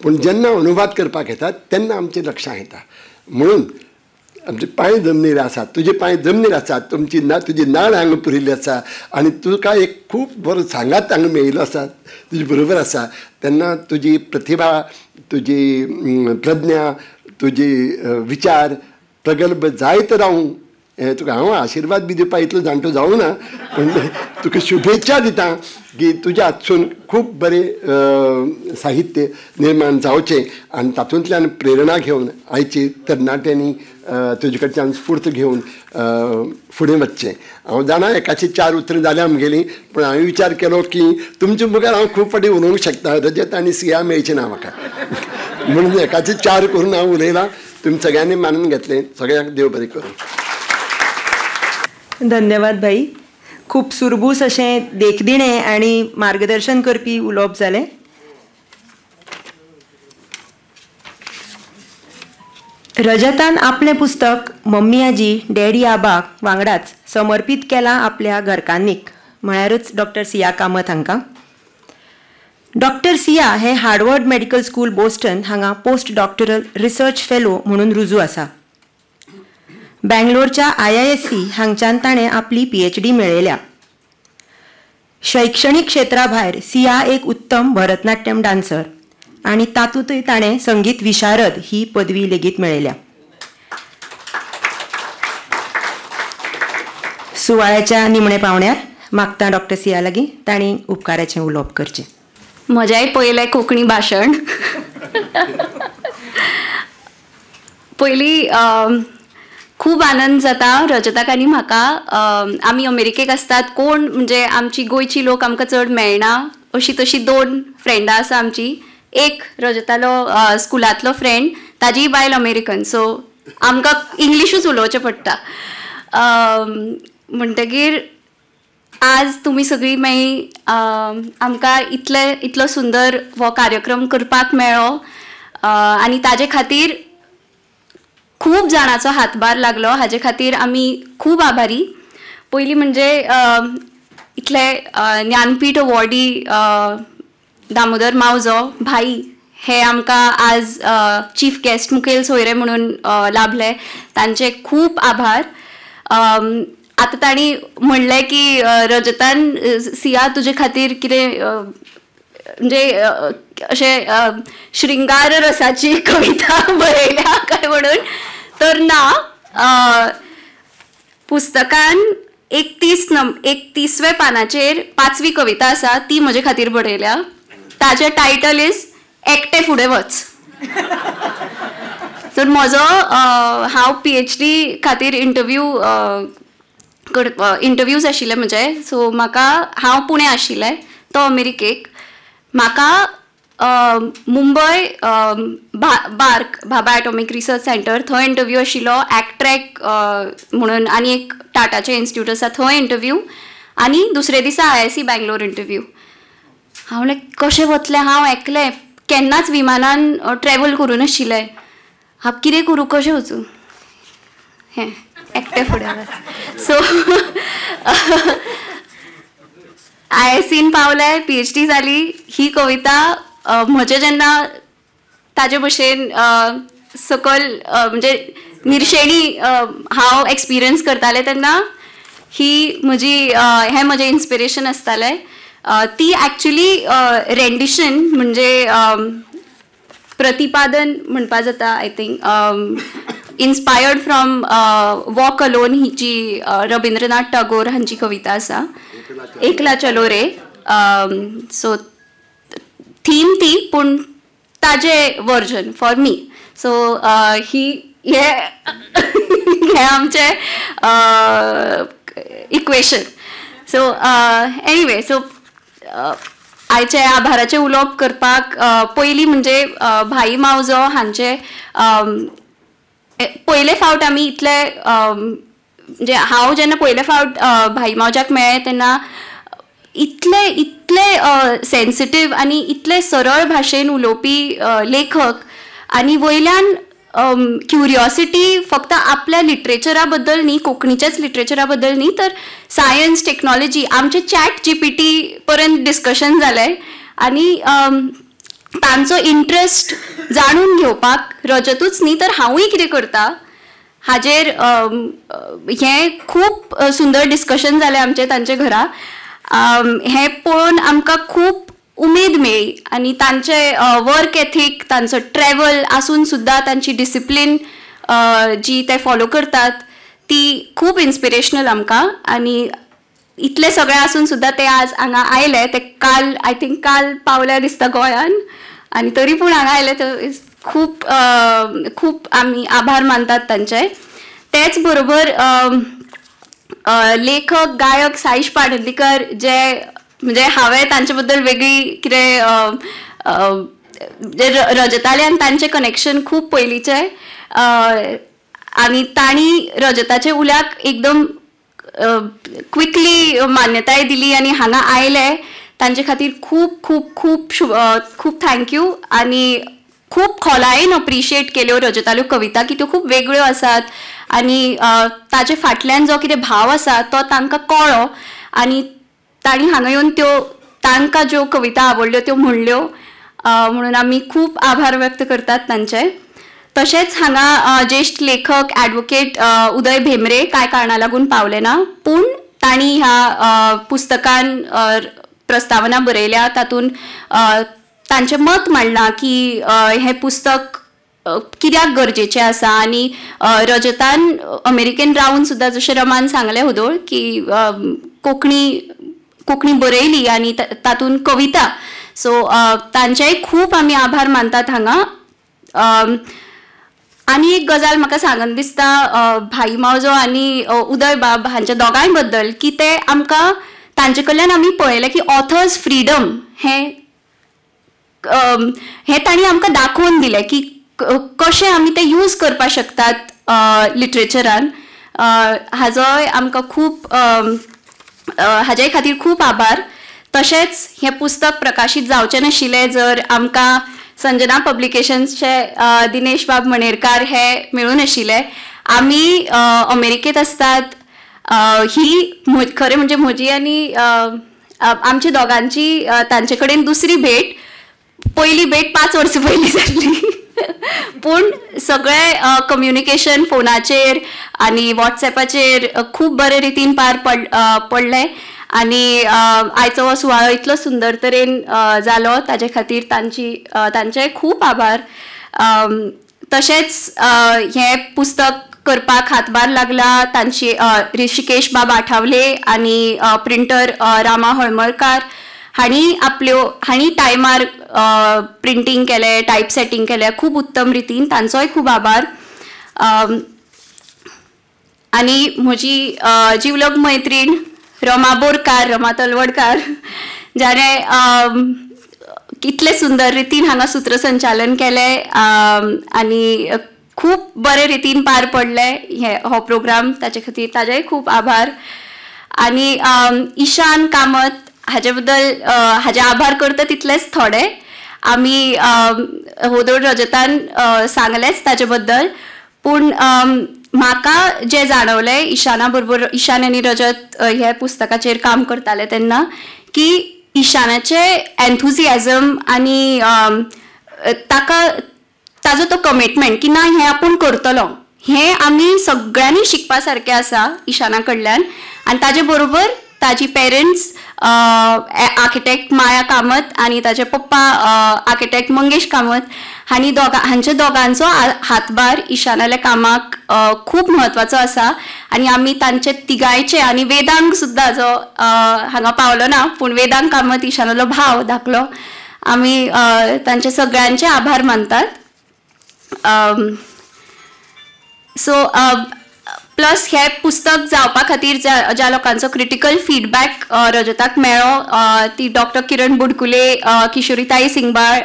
पूण जेन्ना अनुवाद करपाक येतात तेन्ना आमचें लक्षांत येता. म्हणून आमचे पांय जमनीर आसात, तुजे पांय जमनीर आसात, तुमची ना तुजी नाळ हांगा पुरिल्ली आसा आनी तुका एक खूब बरो सांगात हांगा मेळिल्लो आसा, तुजे बरोबर आसा, तेन्ना तुजी प्रतिभा, तुजी प्रज्ञा, तुजी विचार प्रगल्भ जायत रावूं हें तुका हांव आशिर्वाद बी दिवपा इतलो जाणटो जावं ना, पूण तुका शुभेच्छा दिता की तुज्या हातसून खूब बरें साहित्य निर्माण जावचें आनी तातूंतल्यान प्रेरणा घेवन आयची तरणाट्यांनी तुजे कडच्यान स्फूर्त घेवन फुडें वचचें. हांव जाणा एकाची 4 उतरां जाल्यां आमगेलीं, पूण हांवें विचार केलो की तुमचे मुखार हांव खूब फावटी उलोवंक शकता, रजत आनी सिया मेळचें ना म्हाका, म्हणून एकाची 4 करून हांव उलयलां. तुमी सगळ्यांनी मानून घेतलें, सगळ्यांक देव बरें करूं. धन्यवाद भाई, खूब सुरबूस अशें देखदिणें आनी मार्गदर्शन करपी उलोवप जालें. रजतान आपलें पुस्तक मम्मी आजी डॅडी आबाक वांगडाच समर्पीत केलां आपल्या घरकान्नीक, म्हळ्यारच डॉक्टर सिया कामत हांकां. डॉक्टर सिया हे हार्वर्ड मेडिकल स्कूल बोस्टन हांगा पोस्ट डॉक्टरल रिसर्च फेलो म्हणून रुजू आसा. बँगलोरच्या IISc हांगच्यान ताणें आपली PhD मेळयल्या. शैक्षणीक क्षेत्रा भायर सिया एक उत्तम भरतनाट्यम डान्सर आनी तातूंतय ताणें संगीत विशारद ही पदवी लेगीत मेळयल्या. सुवाळ्याच्या निमणे पावण्यार मागता डॉक्टर सिया लागीं तांणी उपकाराचें उलोवप करचें. म्हजेंय पयलें कोंकणी भाशण. पयलीं खूब आनंद जाता रजताक आनी म्हाका. आमी अमेरिकेक आसतात, कोण म्हणजे आमची गोंयची लोक आमकां चड मेळना. अशी तशी दोन फ्रेंडां आसा आमची. एक रजतालो स्कुलांतलो फ्रेंड, ताजीय बायल अमेरिकन, सो आमकां इंग्लिशूच उलोवचें पडटा. म्हणटगीर आज तुमी सगळीं मेळ्ळी, आमकां इतलो सुंदर हो कार्यक्रम करपाक मेळ्ळो आनी ताजे खातीर खूब जाणांचो हातभार लागलो, हाजे खातीर आमी खूब आभारी. पयलीं म्हणजे इतले ज्ञानपीठ अवॉर्डी दामोदर मावजो भाई हे आमकां आज चीफ गेस्ट, मुखेल सोयरे म्हणून लाभले, तांचे खूब आभार. आतां तांणी म्हणलें की रजतान सिया तुजे खातीर कितें म्हणजे अशें श्रृंगार रसाची कविता बरयल्या काय म्हणून, तर ना. पुस्तकान 31व्या पानाचेर 5वी कविता आसा, ती म्हजे खातीर बरयल्या. ताचें टायटल is एकटें फुडें वच. तर म्हजो हांव PhD खातीर इंटरव्यूज आशिल्ले म्हजे, सो म्हाका, हांव पुणे आशिल्लें, तो अमेरिकेक. म्हाका Mumbai BARC, Bhabha atomic research centre, थंय इंटरव्यू आशिल्लो. एक्ट्रॅक म्हणून आनी एक टाटाचें इन्स्टिट्यूट आसा, थंय इंटरव्यू, आनी दुसरे दिसा IISc Bangalore interview. हांव म्हणलें कशें वतलें हांव एकलें, केन्नाच विमानान ट्रॅवल करूं नाशिल्लें, हांव कितें करूं, कशें वचूं, हें एकटें फुडें वच. सो IIScन पावलें, PhD जाली. ही कविता म्हजें जेन्ना ताजे भशेन सकल म्हणजे निर्शेणी हांव एक्सपिरियन्स करतालें तेन्ना ही म्हजी, हें म्हजें इन्स्पिरेशन आसतालें. ती एक्चुली रेंडिशन म्हणजे प्रतिपादन म्हणपा जाता, I think inspired from walk alone ही जी रविंद्रनाथ टागोर हांची कविता आसा, एकला चलो रे. सो थीम ती, पूण ताजे वर्जन फॉर मी. सो ही हे आमचें इक्वेशन. सो एनिवे, सो आयचे आभाराचें उलोवप करपाक पयलीं म्हणजे भाई मावजो हांचे पयले फावट आमी इतले म्हणजे हांव जेन्ना पयले फावट भाई मावज्याक मेळ्ळें तेन्ना इतले इतले सेन्सिटीव आनी इतले सरळ भाशेन उलोवपी लेखक, आनी वयल्यान क्युरियोसिटी फक्त आपल्या लिटरेचरा बद्दल न्ही, कोंकणीच्याच लिटरेचरा बद्दल न्ही, तर सायन्स, टेक्नॉलॉजी, आमचे चॅट GPT पर्यंत डिस्कशन जालें. आनी तांचो इंट्रस्ट जाणून घेवपाक रजतूच न्ही तर हांवूय कितें करता हाजेर हें खूब सुंदर डिस्कशन जालें आमचें तांचे घरा. हें पळोवन आमकां खूब उमेद मेळ्ळी आनी तांचे वर्क एथीक, तांचो ट्रॅवल आसून सुद्दां तांची डिसिप्लीन जी ते फॉलो करतात ती खूब इन्स्पिरेशनल आमकां. आनी इतले सगळे आसून सुद्दां ते आज हांगा आयले, ते काल I think काल पावले दिसता गोंयान, आनी तरी पूण हांगा आयले, तर खूब खूब आमी आभार मानतात तांचे. तेच बरोबर लेखक गायक साईश पाणंदीकर, जे म्हणजे हांवें तांचे बद्दल वेगळी कितें रजताले आनी तांचें कनेक्शन खूब पयलींचें, आनी तांणी रजताचे उल्याक एकदम क्विकली मान्यताय दिली आनी हांगा आयले, तांचे खातीर खूब खूब खूब खूब thank you. आनी खूब खोलायेन अप्रिशिएट केल्यो रजताल्यो कविता की त्यो खूब वेगळ्यो आसात आनी ताजे फाटल्यान जो कितें भाव आसा तो तांकां कळ्ळो आनी तांणी हांगा येवन त्यो तांकां ज्यो कविता आवडल्यो त्यो म्हणल्यो म्हणून आमी खूब आभार व्यक्त करतात तांचे. तशेंच हांगा ज्येश्ठ लेखक ॲडवोकेट उदय भेंब्रे कांय कारणा लागून पावले ना, पूण तांणी ह्या पुस्तकान प्रस्तावना बरयल्या, तातूंत तांचें मत मांडलां की हें पुस्तक कित्याक गरजेचें आसा आनी रजतान अमेरिकेन रावन सुद्दां जशें रमान सांगलें हुदोळ की कोंकणी कोंकणी बरयली आनी तातूंत कविता, सो तांचेय खूब आमी आभार मानतात हांगा. आनी एक गजाल म्हाका सांगन दिसता भाई मावजो आनी उदय बाब हांच्या दोगांय बद्दल की ते आमकां तांचे कडल्यान आमी पळयलें की ऑथर्स फ्रिडम हें हें तांणी आमकां दाखोवन दिलें की कशें आमी तें यूज करपाक शकतात लिटरेचरान. हाजोय आमकां खूब हाजे खातीर खूब आभार. तशेंच हें पुस्तक प्रकाशीत जावचें नाशिल्लें जर आमकां संजना पब्लिकेशन्सचे दिनेश बाब मणेरकार हे मेळूं नाशिल्ले. आमी अमेरिकेंत आसतात, ही खरें म्हणजे म्हजी आनी आमच्या दोगांची तांचे कडेन दुसरी भेट, पयली भेट 5 वर्सां पयलीं जाल्ली, पूण सगळें कम्युनिकेशन फोनाचेर आनी वॉट्सएपाचेर खूब बरे रितीन पार पडलें आनी आयचो हो सुवाळो इतलो सुंदर तरेन जालो ताजे खातीर तांचेय खूब आभार. तशेंच हें पुस्तक करपाक हातभार लागला तांची ऋषिकेश बाब आठावले आनी प्रिंटर रामा हळमरकार हांणी आपल्यो हांणी टायमार प्रिंटींग केलें, टायप सेटींग केलें खूब उत्तम रितीन, तांचोय खूब आभार. आनी म्हजी जिवलग मैत्रीण रमा बोरकार, रमा तलवडकार, जाणें कितले सुंदर रितीन हांगा सूत्रसंचालन केलें आनी खूब बरे रितीन पार पडलें हे हो प्रोग्राम, ताचे खातीर ताजेय खूब आभार. आनी ईशान कामत हाजे बद्दल हाजे आभार करता तितलेच थोडे. आमी होदोळ रजतान सांगलेंच ताजे बद्दल, पूण म्हाका जें जाणवलें ईशाना बरोबर, ईशान आनी रजत ह्या पुस्तकाचेर काम करताले तेन्ना, की ईशानाचें एन्थुजियाजम आनी ताका ताजो तो कमिटमेंट की ना हें आपूण करतलो, हें आमी सगळ्यांनी शिकपा सारकें आसा ईशाना कडल्यान. आनी ताजे बरोबर ताजी पेरंट्स आर्किटेक्ट माया कामत आनी ताजे पप्पा आर्किटेक्ट मंगेश कामत हांणी हांच्या दोगांचो हातभार ईशानाल्या कामाक खूब म्हत्वाचो आसा. आनी आमी तांचे तिगांयचे आनी वेदांक सुद्दां जो हांगा पावलो ना पूण वेदांक कामत ईशानालो भाव धाकलो, आमी तांचे सगळ्यांचे आभार मानतात. सो प्लस हें पुस्तक जावपा खातीर ज्या लोकांचो क्रिटिकल फिडबॅक रजताक मेळ्ळो ती डॉक्टर किरण बुडकुले, किशोरीताई सिंगबाळ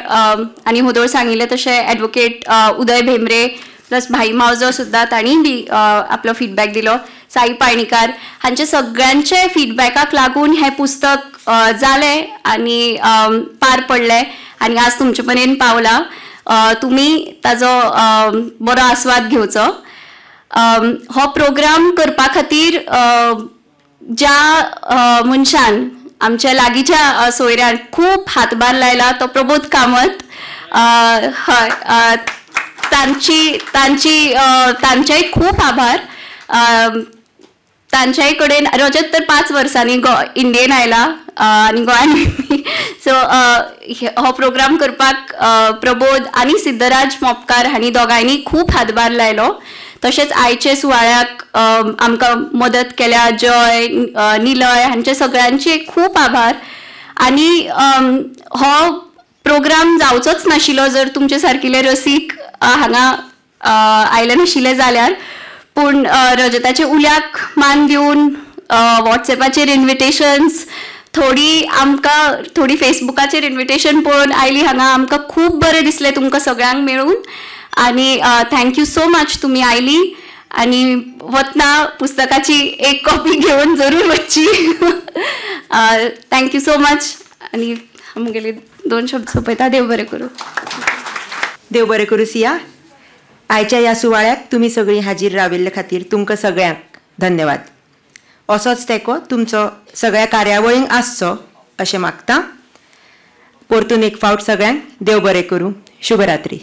आनी होदोळ सांगिल्लें तशें ॲडवोकेट उदय भेंब्रे प्लस भाई मावजो सुद्दां तांणी बी आपलो फिडबॅक दिलो, साई पायणीकार, हांचे सगळ्यांचे फिडबॅकाक लागून हें पुस्तक जालें आनी पार पडलें आनी आज तुमचे पर्यंत पावलां. तुमी ताजो बरो आस्वाद घेवचो. हो प्रोग्राम करपा खातीर ज्या मनशान आमच्या लागींच्या सोयऱ्यान खूब हातभार लायला तो प्रबोध कामत, हय, तांची तांची तांचेय खूब आभार. तांच्याय कडेन रजत तर 5 वर्सांनी इंडियेन आयला आनी गोंयान, सो हो प्रोग्राम करपाक प्रबोध आनी सिद्धराज मोपकार हांणी दोगांयनी खूब हातभार लायलो. तशेंच आयचे सुवाळ्याक आमकां मदत केल्या जय, निलय हांचे सगळ्यांचे खूब आभार. आनी हो प्रोग्राम जावचोच नाशिल्लो जर तुमचे सारकिले रसीक हांगा आयले नाशिल्ले जाल्यार, पूण रजताचे उल्याक मान दिवन वॉट्सएपाचेर इन्विटेशन्स, थोडी आमकां थोडी फेसबुकाचेर इन्विटेशन पळोवन आयली हांगा, आमकां खूब बरें दिसलें तुमकां सगळ्यांक मेळून. आनी thank you so much तुमी आयली आनी वतना पुस्तकाची एक कॉपी घेवन जरूर वचची. Thank you so much. आनी म्हगेले 2 शब्द सोंपयता. देव बरें करूं. देव बरें करूं सिया. आयच्या ह्या सुवाळ्याक तुमी सगळीं हाजीर राविल्ले खातीर तुमकां सगळ्यांक धन्यवाद. असोच तेंको तुमचो सगळ्या कार्यावळींक आसचो अशें मागता. परतून एक फावट सगळ्यांक देव बरें करूं. शुभरात्री.